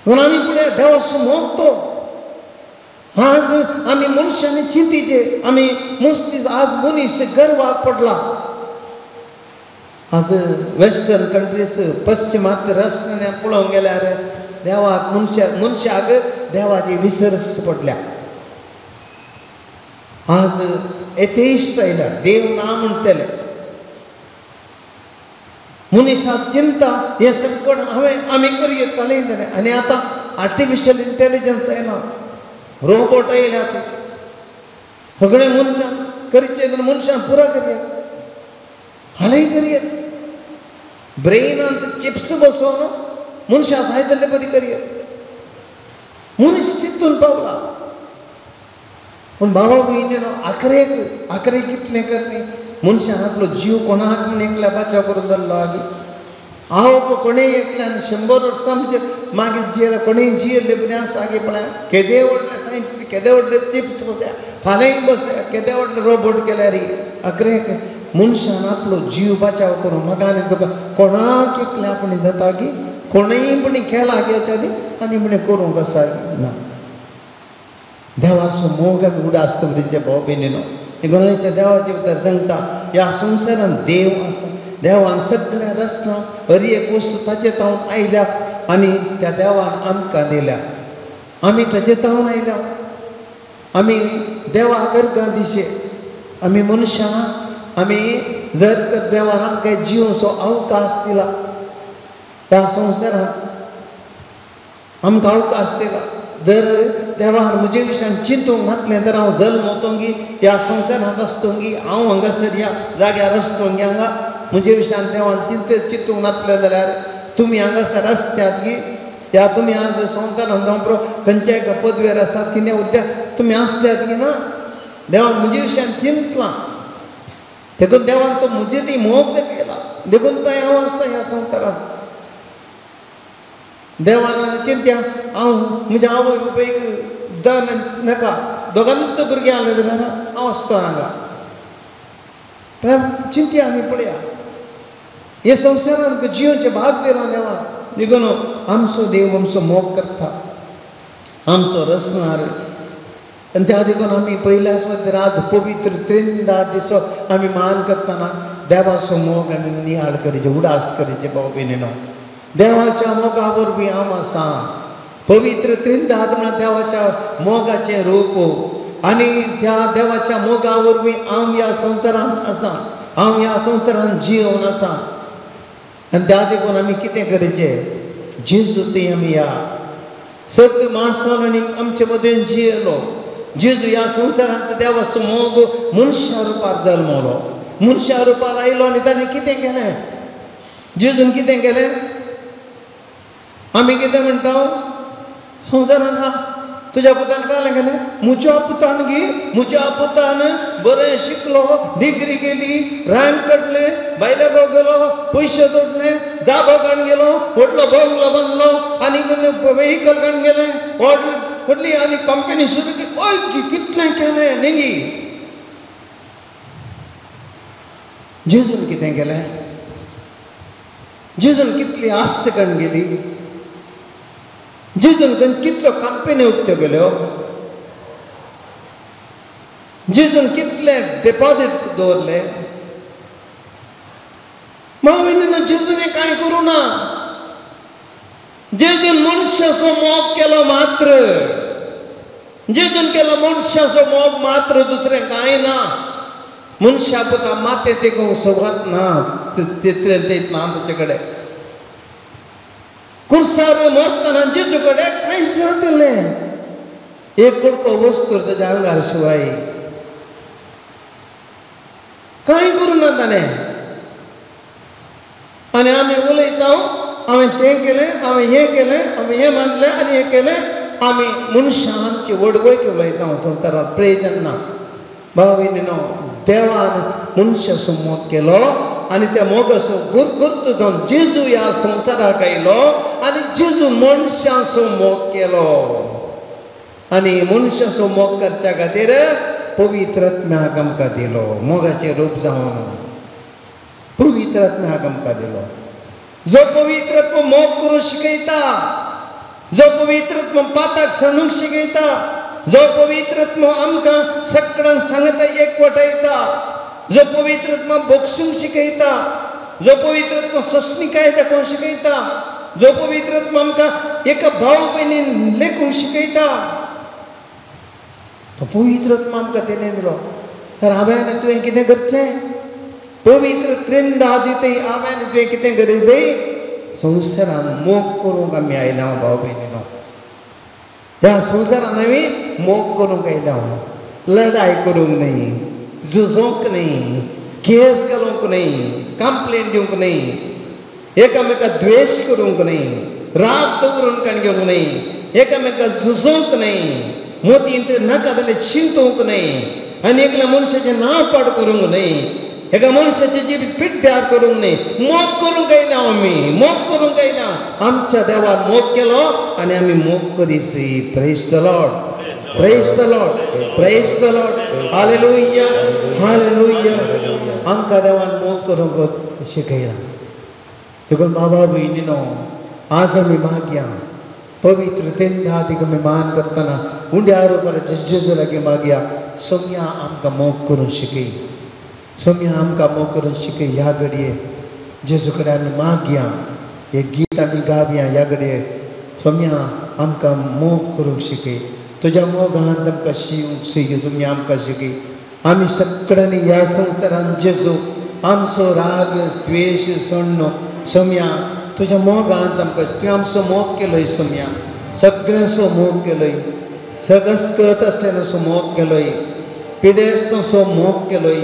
पूण आमी पळय देवाचो मोग तो आज आमी मनशांनी चिंतीचे, आमी मुस्ती आज मनीस गर्वाक पडला. आज वेस्टर्न कंट्रीज पश्चिमात्य राष्ट्रांनी पळोवंक गेल्यार देवाक मनशाक देवाची विसरस पडल्या. आज एथेइस्ट आयल्या, देव ना म्हणटले. मनीसाक चिंता हें सगळें हांवें आमी करयेत घालयतले. आनी आतां आर्टिफिशियल इंटेलिजन्स आयला, रोबोट आयल्यात, सगळें मनशान करचें जाल्यार मनशान पुरो करयेत, हालय करयेत. ब्रेनांत चिप्स बसोवन मनशां जाय जाल्ले बरी करयेत. मनीस तितून पावला. पूण बाबा भयणीनो आखरेक आखरेक कितलें करनी मनशान आपलो जीव कोणाक म्हण एकल्या बाचाव करून धरलो आगी. हांव कोणेय एकल्यान 100 वर्सां म्हणजे मागीर जियेले कोणेय जियेल्ले बरें आसा आगे पळय केदे व्हडले सायंटिस्ट केदे व्हडले चिप्स बसया फाल्यांय बसया केदे व्हडले रोबोट केल्यार आखरेक मनशान आपलो जीव बाचाव करून म्हाका आनी तुका कोणाक एकल्या आपण जाता की कोणेय म्हण केला घेवच्या आदी आनी म्हण करूंक आसा ना. देवाचो मोग आमी उडास दवरिचे भाव भयणीनो. गोंयच्या देवाचें उतर सांगता ह्या संवसारांत देव आसा, देवान सगळें रचलां, हर एक वस्तू ताचे तावन आयल्या आनी त्या देवान आमकां दिल्या. आमी ताचे तावन आयल्या, आमी देवाक अर्गां दिशे. आमी मनशां आमी जर तर देवान आमकां जिवचो अवकाश दिला ह्या संवसारांत आमकां अवकाश दिला. जर देवान म्हजे विशयान चिंतूंक घातलें तर हांव जल्मतोंगी ह्या संवसारांत आसतोंगी, हांव हांगासर ह्या जाग्यार आसतोंगी. हांगा म्हजे विशयान देवान चिंतूंक नातलें जाल्यार तुमी हांगासर आसतात गी ह्या तुमी आज संवसारांत जावं खंयच्याय एका पदवेर आसात कितें उद्या तुमी आसल्यात की ना. देवान म्हजे विशयान चिंतलां देखून देवान तो म्हजे ती मोग दाखयला, देखून तो हांव आसा ह्या संवसारांत. देवान चिंत्या हांव म्हज्या आवय बापायक दन नाका दोगांत भुरगीं आसलें जाल्यार हांव आसतो हांगा. चिंत्या आमी पळया हे संवसारांत जियोचें भाग दिला देवान. देखून आमचो देव आमचो मोग करता, आमचो रचणार. आनी त्या देखून आमी पयल्या सुद्दां आज पवित्र त्रिंदा दिसो आमी मान करतना देवाचो मोग आमी नियाळ करीचे, उडास करीचे भाव भयणीनो. देवाच्या मोगा वरवीं हांव आसा. पवित्र त्रिंदाद म्हळ्यार देवाच्या मोगाचें रूप आनी त्या देवाच्या मोगा वरवीं हांव ह्या संवसारांत आसा, हांव ह्या संवसारांत जियोवन आसा. आनी त्या देखून आमी कितें करचें, जेजू थंय आमी ह्या सगळे मांसान आनी आमचे मदें जियेलो. जेजू ह्या संवसारांत देवाचो मोग मनशा रुपार जल्मलो, मनशा रुपार आयलो आनी ताणें कितें केलें, जेजून कितें केलें. आमी कितें म्हणटा संवसारांत हा तुज्या पुतान कांय केलें, म्हज्या पुतान गी म्हज्या पुतान बरें शिकलो, डिग्री केली, रँक काडले, भायल्या गांव गेलो, पयशे जोडले, जागो काडून गेलो, व्हडलो बंगलो बांदलो आनी वेहिकल काडून गेलें, व्हडली आनी कंपनी सुरू केली. हय कितलें केलें न्ही. जेजून कितें केलें, जेजून कितली आस्त काडून गेली, जेजून कितल्यो कंपनी उक्त्यो केल्यो, जेजून कितले डिपॉझीट दवरले. मावयन जेजून कांय करूं ना. जेजून मनशाचो मोग केलो मात्र, जेजून केलो मनशाचो मोग मात्र, दुसरें कांय ना. मनशा पुता माते तेकूंक सुवात ना, तितलें तें ना ताचे कडेन. कुर्सार मरतना जेजू कडेन कांयच नाशिल्लें, एक कुडको वस्तू ताच्या आंगार शिवाय कांय करूं ना ताणें. आनी आमी उलयता हांवें तें केलें, हांवें हें केलें, हांवें हें मानलें आनी हें केलें. आमी मनशां आमची वडवय उलयता संवसारांत प्रयोजन ना. भाव भयणीनो देवान मनशाचो मोग केलो आनी त्या मोगाचो गुरगुर्त जावन जेजू ह्या संवसाराक आयलो आनी जेजू मनशाचो मोग केलो. आनी मनशाचो मोग करच्या खातीर पवित्र आत्म्याक आमकां दिलो, मोगाचें रूप जावन पवित्र आत्म्याक आमकां दिलो. जो पवित्र आत्मा मोग करूंक शिकयता, जो पवित्र आत्मा पाताक सांडूंक शिकयता, जो पवित्र आत्मा आमकां सगळ्यांक सांगता एकवटायता, जो पवित्र आत्मा बोगसूंक शिकयता, जो पवित्र आत्मा सस्निकाय दाखोवंक शिकयता, जो पवित्र आत्मा आमकां एका भाव भयणीन लेखूंक शिकयता, तो पवित्र आत्मा आमकां तेणें दिलो. तर हांवें आनी तुवें कितें करचें? पवित्र त्रिंदा दितय. हांवें आनी तुवें कितें करीत जाय? संवसारान मोग करूंक आमी आयल्या भाव भयणीनो. ह्या संवसारान आमी मोग करूंक आयल्या, लढाय करूंक न्हय, झुजोंक न्हय, केस घालूंक न्हय, कंप्लेन दिवंक न्हय, एकामेका द्वेश करूंक न्हय, राग दवरून काण घेवंक न्हय, एकामेका झुजोंक न्हय, मोतींत नाका जाल्यार चिंतूंक न्हय, आनी एकल्या मनशाचें नांव पाड करूंक न्हय, एका मनशाची जिवीत पिड्ड्यार करूंक न्हय. मोग करूंक आयल्या आमी, मोग करूंक आयल्या. आमच्या देवान मोग केलो आनी आमी मोग करीसी. Praise the Lord, praise the Lord, praise the Lord. Hallelujah, hallelujah. आमकां देवान मोग करूंक शिकयला. देखून बाबा भयणीनो, आज आमी मागया पवित्र तेंदादीक आमी मान करतना उंड्या रुपार जेजू लागीं मागया, सोम्या आमकां मोग करूंक शिकय, सोम्या आमकां मोग करूंक शिकय. ह्या घडये जेजू कडेन आमी मागया, हे गीत आमी गावया. ह्या घडये सोम्या आमकां मोग करूंक शिकय, तुज्या मोगान आमकां शिवंक शिकय, सोम्या आमकां शिकय. आमी सगळ्यांनी ह्या संवसारान जेजू आमचो राग द्वेश सोडनो. सोम्या तुज्या मोगान आमकां, तुवें आमचो मोग केलोय सोम्या, सगळ्यांचो मोग केलोय, सगळेच कळत आसलेल्याचो मोग केलोय, पिडेस्तांचो मोग केलोय,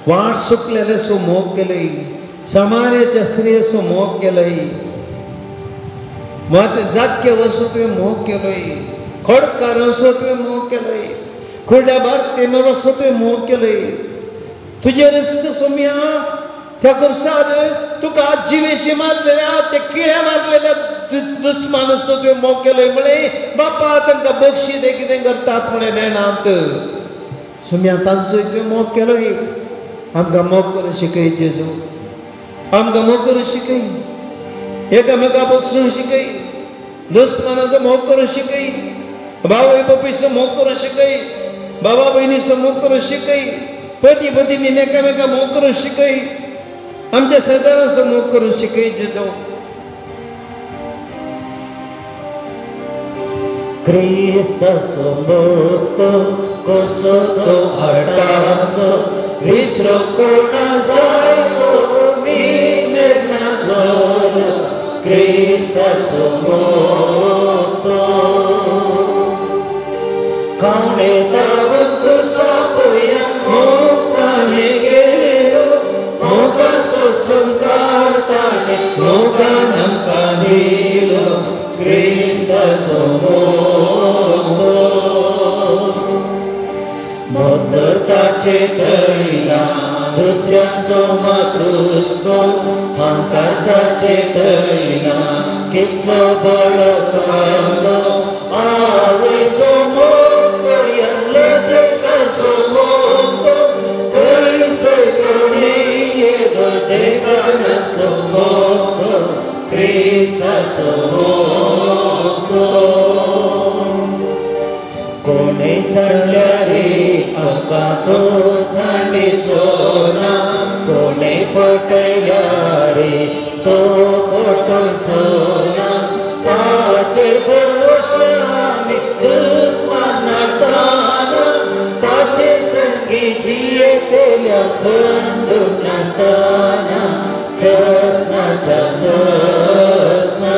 वाट सुकलेल्याचो मोग केलोय, समाजाच्या स्त्रियेचो मोग केलोय, मात जाग्या वचून तुवें मोग केलोय, खोडकारांचो तुवें मोग केलोय, खुड्या भारतीय वचून तुवें मोग केलोय. तुजें रस्त सोम्या त्या खुर्सार तुका जिवेशी मारलेल्या, ते किळ्या मारलेल्या दुस्मानाचो तुवें मोग केलोय. म्हळें बापा तांकां बक्षी ते कितें करतात म्हळें नेणांत. सोम्या तांचो तुवें मोग केलोय. आमकां मोग करूंक शिकय जेजू, आमकां मोग करूंक शिकय, एकामेका बक्षूंक शिकय, दुस्मानाचो मोग करूंक शिकय, बावय बापूयचो मोग करूंक शिकय, बाबा भयणीचो मोग करूंक शिकय, पती पत्नी एकामेका मोग करूंक शिकय, आमच्या शेजारांचो मोग करूंक शिकय जेजू. क्रिस्ताचो मोग कसो तो हाडाचो, विसरो कोणा जाय मी मेरनाचो. क्रिस्ताचो मोग कोणे तावून खुर्सापया मोग ताणें गेलो, मोगाचो संस्कार ताणें मोगान आमकां दिलो. क्रिस्ताचो मोग मसताचे तैला दुसऱ्यांचो मातृसो, हांकां ताचे तैला कितलो बळो कांदो. आवयचो मोग लजकाचो मोग, खंयसर कोणी येदो देवानाचो मोग. क्रिस्ताचो मोग कोणे सांडल्या रे आमकां तो सांडिसोना, कोणे फटयल्या रे तो फटोसोना. ताचे भरोशे आमी दुस्मान नाडताना, ताचे संगी जियेतल्या खंदून नासतना, ससनाच्या ससना.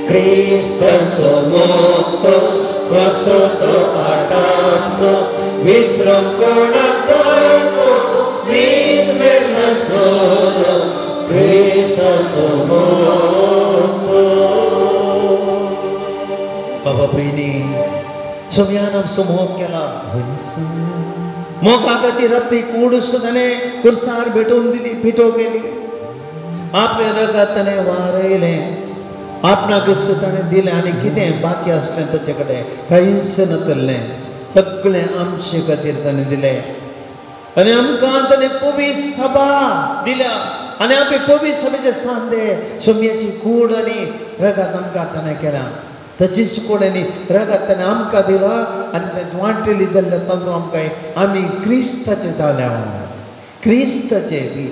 क्रिस्ताचो मोग कसो तो आटाचो, विसरूंक कोणाक जाय तो न्हीद मेरनासलो. क्रिस्ताचो मोग. बाबा भयणी, सोम्यान आमचो मोग केला. मोगा खातीर आपली कूड ताणें खुर्सार भेटोवन दिली, पिठो केली, आपलें रगत ताणें वारयलें, आपणाक ताणें दिलें. आनी कितें बाकी आसलें ताचे कडेन? कांयच नासलें, सगळें आमचे खातीर ताणें दिलें. आनी आमकां ताणें पवित्र सभा दिल्या, आनी आमी पवित्र सभेचे सांदे सोम्याची कूड आनी रगत आमकां ताणें केलां. ताचीच कूड आनी रगत ताणें आमकां दिलां, आनी तें वांटेली जाल्ल्या तातूंत आमकां आमी क्रिस्ताचे जाल्या, क्रिस्ताचे बी.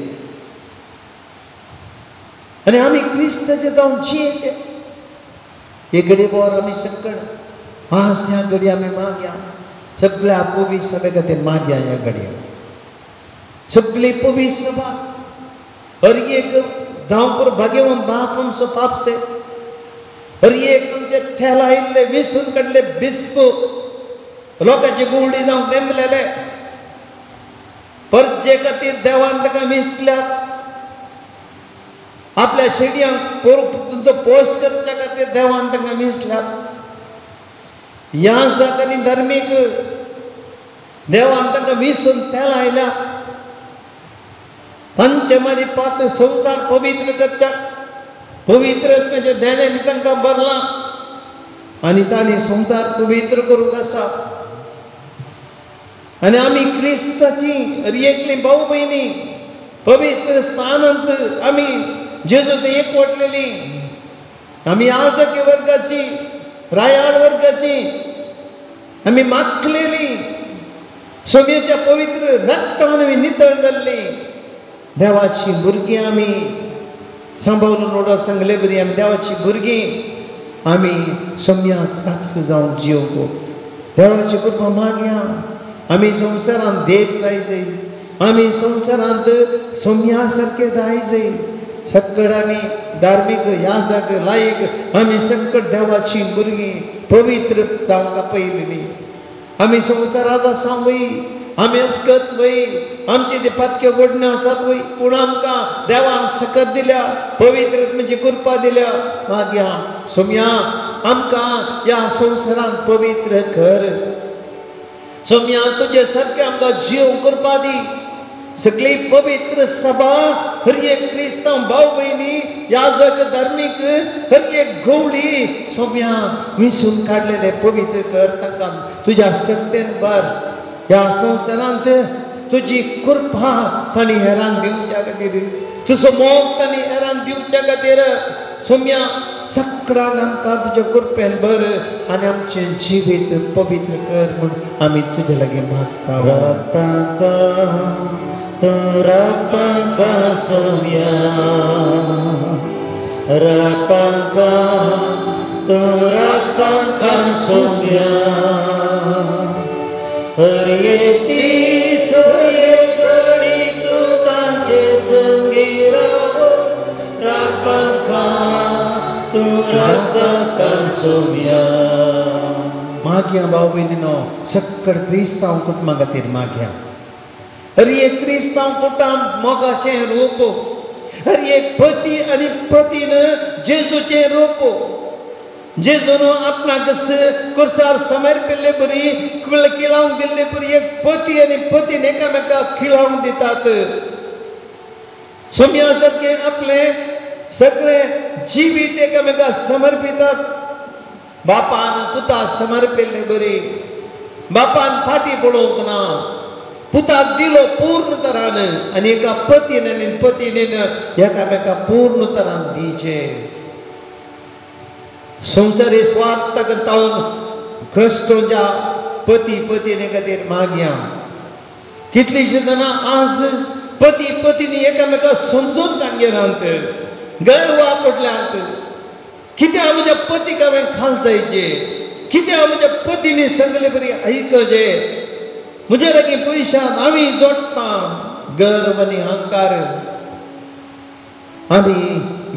आनी आमी क्रिस्ताचे जावन जियेचे. हे घडये बोर आमी सगळ आज ह्या घडये आमी मागया सगळ्या पवित्र सभे खातीर मागया. ह्या घडये सगळी पवित्र सभा हर एक धांवपूर भाग्यवान बाप आमचो पापसे हर एक आमचे थेला आयिल्ले विसून काडले बिस्प लोकांची गुवडी जावंक नेमलेले परजे खातीर देवान ताका विसल्यात. आपल्या शेडयांक तुमचो पोस करच्या खातीर देवान तांकां विसल्यात. ह्या जाग आनी धार्मीक देवान तांकां विसून तेल आयल्या. तांचे मारी पात्र संवसार पवित्र करच्या पवित्र म्हणजे देण्यान तांकां भरलां आनी तांणी संवसार पवित्र करूंक आसा. आनी आमी क्रिस्ताची हर एकली भाव भयणी पवित्र स्थानांत आमी जेजू ते एकवटलेली. आमी आजकी वर्गाची रायाळ वर्गाची आमी माखलेली सोम्याच्या पवित्र रक्तान आमी नितळ जाल्ली देवाची भुरगीं. आमी सांबाळून नोडो सांगले बरी आमी देवाची भुरगीं. आमी सोम्याक साक्ष जावन जियोवंक देवाची कृपा मागया. आमी संवसारांत देख जाय जाय, आमी संवसारांत सोम्या सारके जाय जाय. सगळ्या आमी धार्मीक यादक लायक आमी सगळ देवाची भुरगीं पवित्र जावंक पयली. आमी संवसारांत आसा वय, आमी अस्कत वय, आमची ती पातक्यो गोडण्यो आसात वय, पूण आमकां देवान सकत दिल्या, पवित्र म्हणजे कृपा दिल्या. मागया सोम्या आमकां ह्या संवसारांत पवित्र कर. सोम्या तुजे सारकें आमकां जीव कृपा दी. सगळी पवित्र सभा हर एक क्रिस्तांव भाव भयणी याजक धार्मीक हर एक गवळी सोम्या विसून काडलेले पवित्र कर. तांकां तुज्या सक्तेन भर. ह्या संवसारांत तुजी कृपा तांणी हेरांक दिवच्या खातीर, तुजो मोग तांणी हेरांक दिवच्या खातीर सोम्या सगळ्यांक आमकां तुज्या कृपेन भर आनी आमचें जिवीत पवित्र कर म्हूण आमी तुजे लागीं मागता. राखतांका तूं राखतांका सोम्या, राखतांका तूं राखतांका सोम्या, हर एक दीस हर एक घडी तूं तांचे संगी राव. राखतांका तूं राखतांका सोम्या. मागया भाव भयणीनो सगळ क्रिस्तांव कुटुंबा खातीर मागया. हर एक क्रिस्तांव कुटुंब मोगाचें रूप, हर एक पती आनी पतीन जेजूचें रूप. जेजून आपणाक कुर्सार समर्पिल्ले बरी किळावंक दिल्ले बरी एक पती आनी पतीन एकामेकाक किळावंक दितात. सोम्या सारकें आपलें सगळें जिवीत एकामेकाक समर्पितात. बापान पुता समर्पिल्ले बरी, बापान फाटी पळोवंक ना, पुताक दिलो पूर्ण तरान आनी एका पतीन आनी पतीणेन एकामेका पूर्ण तरान दिचे. संवसारी स्वार्थाक तावन कश्टोच्या पती पतीने खातीर मागया. कितलीशीं जाणां आज पती पतीनी एकामेका समजून काडगेनात, गैर वापरल्यात. कित्याक म्हज्या पतीक हांवें खालतायचे, कित्याक म्हज्या पतीनी सांगले बरी आयकचे, म्हजे लागीं पयशान आमी जोडटा. गर्व आनी अहंकार. आमी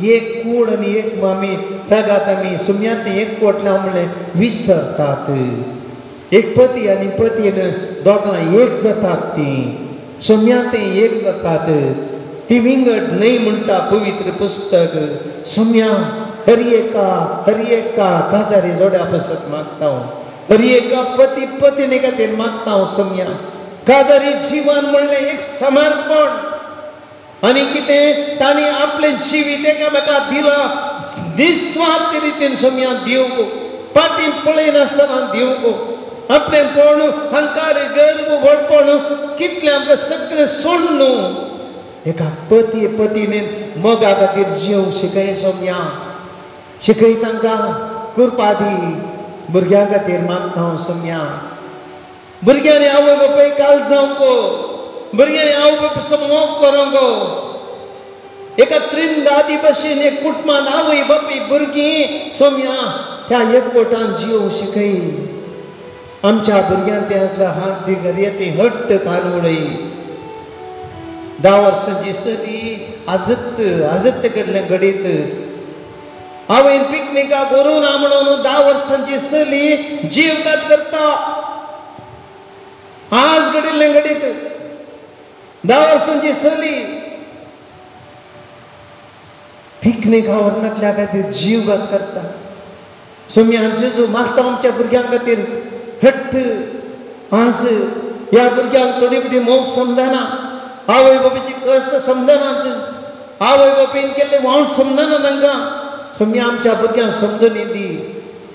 एक कूड आनी एक आमी रगात आमी सुम्यांत एक पोटल्या म्हणलें विसरतात. एक पती आनी पतीन दोगां एक जातात, तीं सुम्यांत एक जातात, ती विंगड न्हय म्हणटा पवित्र पुस्तक. सुम्या हर एका काजारी जोड्या पसत मागता हांव, हर एका पती पतीने खातीर मागता हांव. सोम्या काजारी जिवन म्हणलें एक समर्पण आनी कितें तांणी आपलें जिवीत एकामेका दिलां निस्वार्थ रितीन. सोम्या दिवंक फाटीं पळयनासतना दिवंक आपलें पण हंकार गर्व व्हडपण कितलें आमकां सगळें सोडून एका पती पतीने मोगा खातीर जिवंक शिकय. सोम्या शिकय तांकां कृपा दी. भुरग्यां खातीर मागता हांव सोम्या. भुरग्यांनी आवय बापाय काल जावंक, भुरग्यांनी आवय बापाय मोग करूंक. एका त्रिंदादी भशेन एक कुटुंबान आवय बापूय भुरगीं सोम्या त्या एकवटान जियोवंक शिकय. आमच्या भुरग्यान ते आसल्या हात दी घरये हट्ट घाल उडय. 10 वर्सांची चली आजत आजत कडलें घडीत आवयन पिकनिकाक व्हरूं ना म्हणून 10 वर्सांची चली जीवघात करता. आज घडिल्लें घडीत 10 वर्सांची चली पिकनिका व्हरनातल्या खातीर जीवघात करता. सोम्या जेजू मागता आमच्या भुरग्यां खातीर हट्ट. आज ह्या भुरग्यांक थोडी मोटी मोग समजना, आवय बापायची कश्ट समजनात, आवय बापायन केल्ले वावण समजना तांकां. सोम्या आमच्या भुरग्यांक समजून दी.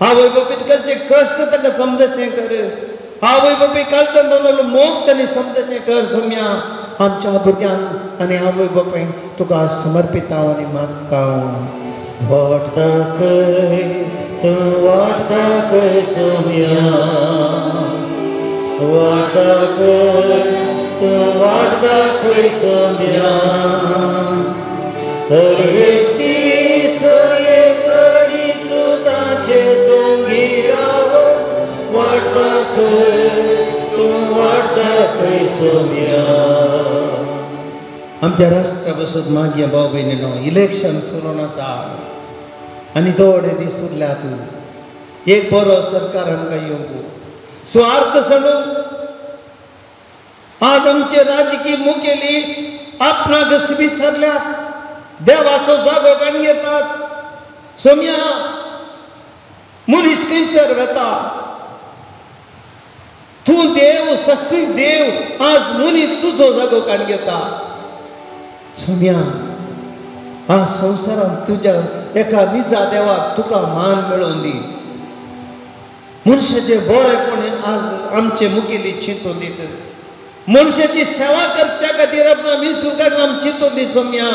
आवय बापायन कसले कश्ट तांकां समजचें कर. आवय बापाय काळजान दवरलेलो मोग तांणी समजचें कर. सोम्या आमच्या भुरग्यांक आनी आवय बापायन तुका समर्पिता आनी मागता. वाट दाखय तूं वाट दाखय सोम्या, वाट दाखय तूं वाट दाखय सोम्या. हर व्यक्ती सरये कडी तूं ताचे संगी राव, वाट दाखय तूं वाट दाखय सोम्या. आमच्या राष्ट्रा बसत मागीर भाव भयणीनो इलेक्शन चलून आसा आनी थोडे दीस उरल्यात. एक बरो सरकार आमकां येवंक स्वार्थ सांडून आज आमचे राजकीय मुखेली आपणाक विसरल्यात, देवाचो जागो काडून घेतात. सोम्या मनीस खंयसर वेता? तूं देव, सस्तीक देव, आज मनीस तुजो जागो काडून घेता. सोम्या आज संवसारांत तुज्या एका निजा देवाक तुका मान मेळोवन दी. मनशाचें बरेपण आज आमचे मुखेली चिंतून दित. मनशाची सेवा करच्या खातीर आपणा विसरून काडून आमी चिंतून दी. सोम्या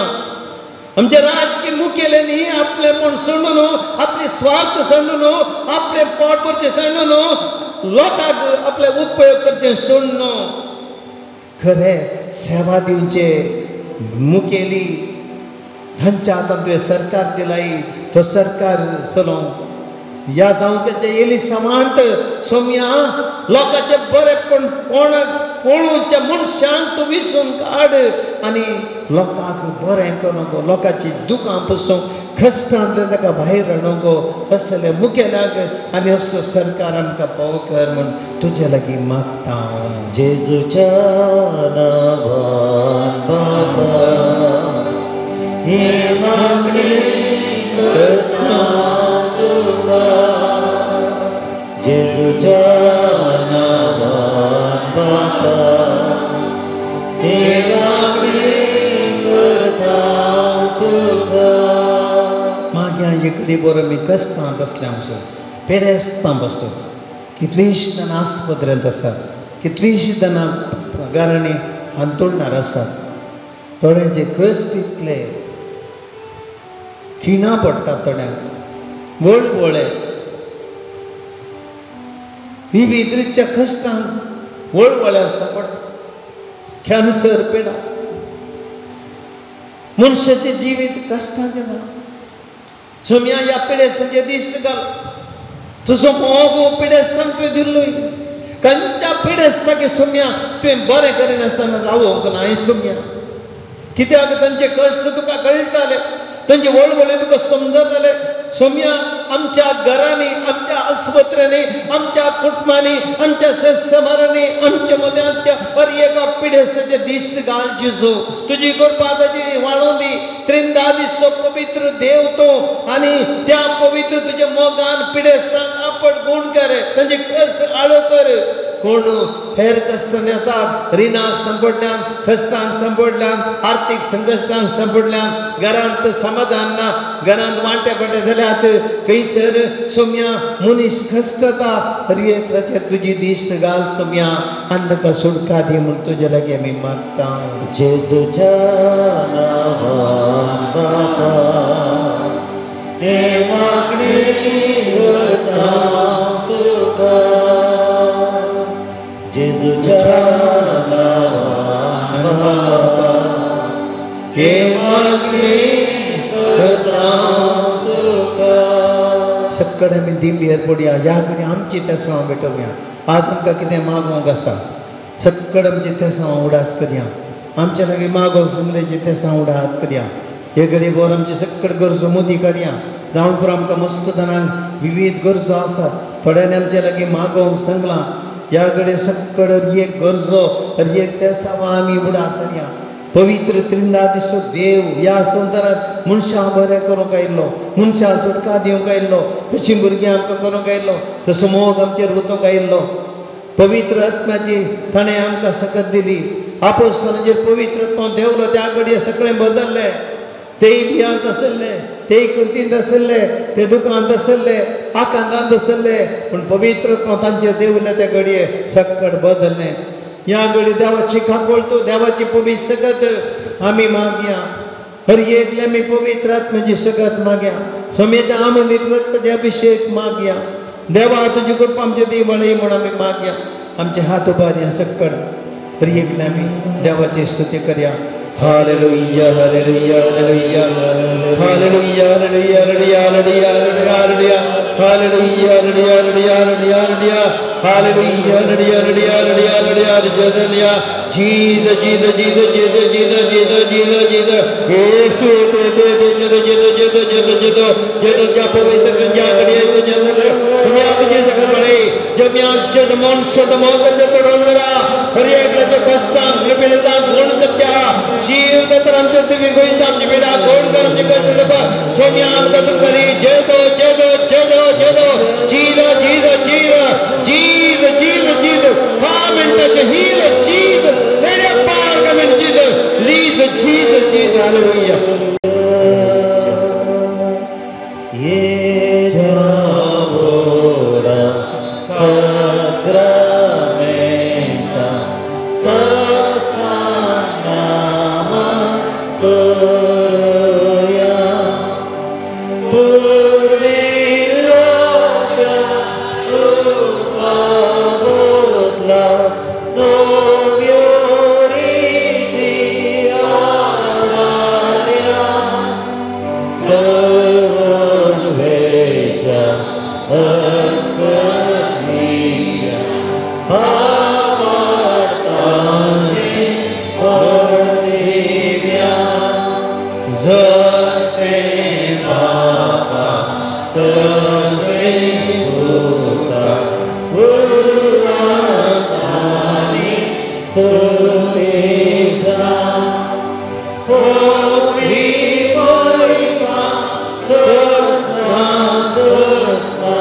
आमचे राजकीय मुखेल्यांनी आपलेपण सोडून, आपले स्वार्थ सोडून, आपले पोट भरचें सोडून, लोकांक आपले उपयोग करचें सोडून खरें सेवा दिवचे मुखेली तांच्या हातांत तुवें सरकार दिलाय तो सरकार चलोवंक ह्या धांवक्याचे येली समांत. सोम्या लोकांचे बरेपण कोणाक पळोवच्या मनशांक तूं विसरून काड आनी लोकांक बरें करूंक, लोकांची दुकां पुसूंक, कश्टांतल्यान ताका भायर हाडूंक असले मुखेल्याक आनी असो सरकार आमकां पाव कर म्हूण तुजे लागीं मागता. जेजूच्या नांवान बाबा ही मागणी करता तुका, जेजूच्या नांवान बाबा ही मागणी करता तुका. मागीर एकडी बरो मी कश्टांत आसले आमचो पेडेस्तां बसो कितलींशीं जाणां आस्पत्रेंत आसात, कितलींशीं जाणां घरांनी हांतुळणार आसात. थोड्यांचे कश्ट इतले खिणां पडटात, थोड्यांक वळवळे विविध रितच्या कश्टांक वळवळे आसा पडटा. कॅन्सर पिडा, मनशाचें जिवीत कश्टांचें जालां. सोम्या ह्या पिडेस्तांचें दिश्ट घाल. तुजो मोग पिडेस्तांक तुवें दिल्लोय. खंयच्या पिडेस्ताक सोम्या तुवें बरें करिनासतना रावोंक ना सोम्या. कित्याक तांचे कश्ट तुका कळटाले, तांचे वळवळे तुका समजताले. सोम्या आमच्या घरांनी, आमच्या आस्पत्र्यांनी, आमच्या कुटुंबांनी, आमच्या समारांनी, आमच्या मदें आमच्या हर एका पिडेस्ताचें दिश्ट घाल जेजू. तुजी कृपा ताजी वाडोवन दी. त्रिंदादीचो पवित्र देव तूं आनी त्या पवित्र तुज्या मोगान पिडेस्तांक आपट गुण कर, तांचे कश्ट आळो कर. कोण हेर कश्टान येतात, रिणाक सांपडल्यान, कश्टांक सांपडल्यान, आर्थीक संकश्टांक सांपडल्यान, घरांत समाधान ना, घरांत वांटे पटे जाल्यात, खंयसर सोम्या मनीस कश्टता. हर एकल्याचेर तुजी दिश्ट घाल सोम्या आनी ताका सुटका दी म्हूण तुजे लागीं आमी मागता. जेजूच्या नांवान बाबा हे मागणी करता तुका, जेजूच्या नांवान बाबा हे मागणी सक्कड आमी दिंबेर पडया, ह्या कडेन आमची तेसांव भेटोवया. आज आमकां कितें मागोवंक आसा, सक्कड आमची तेसांव उडास करया. आमच्या लागीं मागोवंक सांगलें तेसांव उडास करया. हे घडी भर आमची सक्कड गरजो मोदी काडया. जावन पुरो आमकां मस्त जाणांक विविध गरजो आसात. थोड्यांनी आमच्या लागीं मागोवंक सांगलां. ह्या कडेन सक्कड एक गरजो एक तेसांव आमी उडास करया. पवित्र त्रिंदा दिसो देव ह्या संवसारांत मनशां बरें करूंक आयिल्लो, मनशां सुटका दिवंक आयिल्लो, तशीं भुरगीं आमकां करूंक आयिल्लो, तसो मोग आमचेर वतूंक आयिल्लो. पवित्र आत्म्याची ताणें आमकां सकत दिली. आपोस्तलांचेर पवित्र आत्मा देंवलो त्या घडये सगळें बदल्लें. तेय भियांत आसले, तेय कुंतींत आसले, ते दुकांत आसले, आकांतांत आसले, पूण पवित्र आत्मा तांचेर देंवले त्या घडये सक्कड बदल्लें. ह्या घडी देवाची काकोळतो, देवाची पवित्र सकत आमी मागया. हर एकले आमी पवित्र आत्म्याची सकत मागया. स्वामीच्या आमलीत रक्ताचे अभिशेक मागया. देवा तुजी कृपा आमचे देवळी म्हूण आमी मागया. आमचे हात उबारया सक्कड. हर एकले आमी देवाची स्तुती करया. Hallelujah, hallelujah, hallelujah, hallelujah, hallelujah, hallelujah, hallelujah, hallelujah, hallelujah, hallelujah, hallelujah, hallelujah, hallelujah, hallelujah, hallelujah. Jesus, Jesus, Jesus, Jesus, Jesus, Jesus, Jesus, Jesus. Yesu, Jesus, Jesus, Jesus, Jesus, Jesus, Jesus. जा पवित्र गंजा कड़िए तो जंगल दुनिया तुझे जगह बड़े जब यहाँ जब मन शब्द मौत जब तोड़ना हर एक लगे कष्टां कृपा गुण सत्या जीव दतर आमचे तुम्ही गोयता आमची पिडा गोड कर आमचे कष्ट डबा सोम्या आमकां तुमकां जय दो जय दो जय दो जय दो जीव जीव जीव जीव जीव जीव come and touch heal जीव मेरे पार come and जीव लीज जीव जीव. हालेलुया. ये जावोरा साक्रामेंता साष्टांगामा करूया पूर्विल्ल्या रूपा बदला नव्यो रिती आधार्या सर्ववेच्या हस्तनीच्या भावार्थाचे पडदिव्या जसे बापा तसे सुता उल्हासाने स्तुतीचा पृथ्वी महिमा सस्वा सस्वा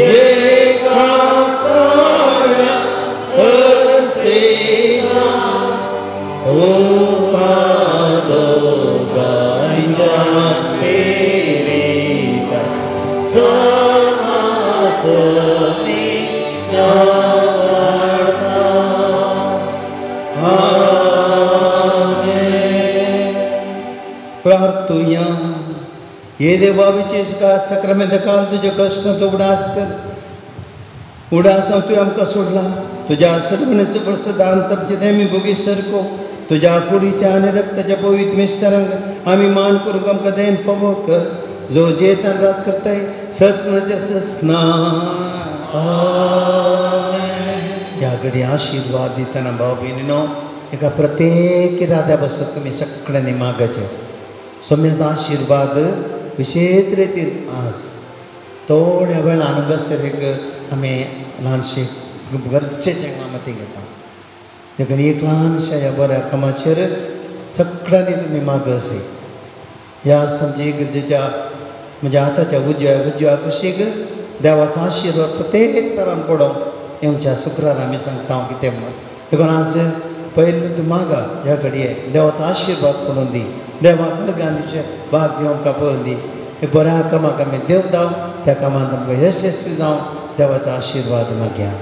एका स्थाना असेना तुका दोघांच्या स्पिरिता समासमी नावाडता. आमेन. प्रार्थुया. हे देवा विचेस सक्रामेंत काल तुजे कश्ट उडास कर उडास तुवें आमकां सोडला. तुज्या सर्वनेचो प्रसादान आमचे नेमी भोगी सरको तुज्या कुडीच्या आनी रक्ताच्या पवित्र मिस्तरांक आमी मान करूंक आमकां then फावो कर. जो जेतान रात करताय ससनाच्या ससना. ह्या घडी आशिर्वाद दितना भाव भयणीनो एका प्रत्येक इराद्या बसत तुमी सगळ्यांनी मागाचें. सोम्याचो आशिर्वाद विशेष रितीन आज थोड्या वेळान हांगासर एक आमी ल्हानशें गरजेचें मतीं घेता. देखून एक ल्हानशा ह्या बऱ्या कामाचेर सगळ्यांनी तुमी मागसी. ह्या समजे गरजेच्या म्हणजे हाताच्या उजव्या उजव्या कुशीक देवाचो आशिर्वाद प्रत्येक तरान पडों हें आमच्या शुक्रार आमी सांगता हांव कितें म्हूण. देखून आज पयलीं तूं मागा ह्या घडये देवाचो आशिर्वाद पडून दी. देवा वर्गांचे भाग दिवं आमकां पडून दी. एक बऱ्या कामाक आमी देव धांव त्या कामांत आमकां यशस्वी जावं देवाचो आशिर्वाद मागया.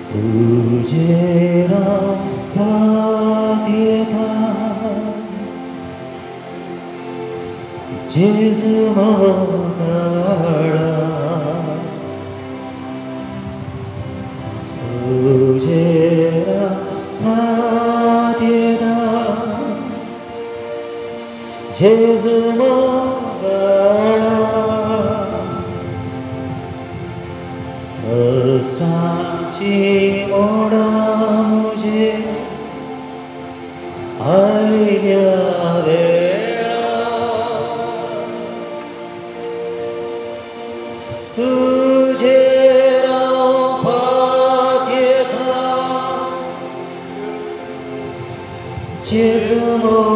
तुझे राव पात येता जेजू मोगाळा तुझे रावात येता जेजू मोगाळा कष्टाची मोडा मुझे आयल्या वेळा तुझे रावपाक येता जेजू मोगाळा.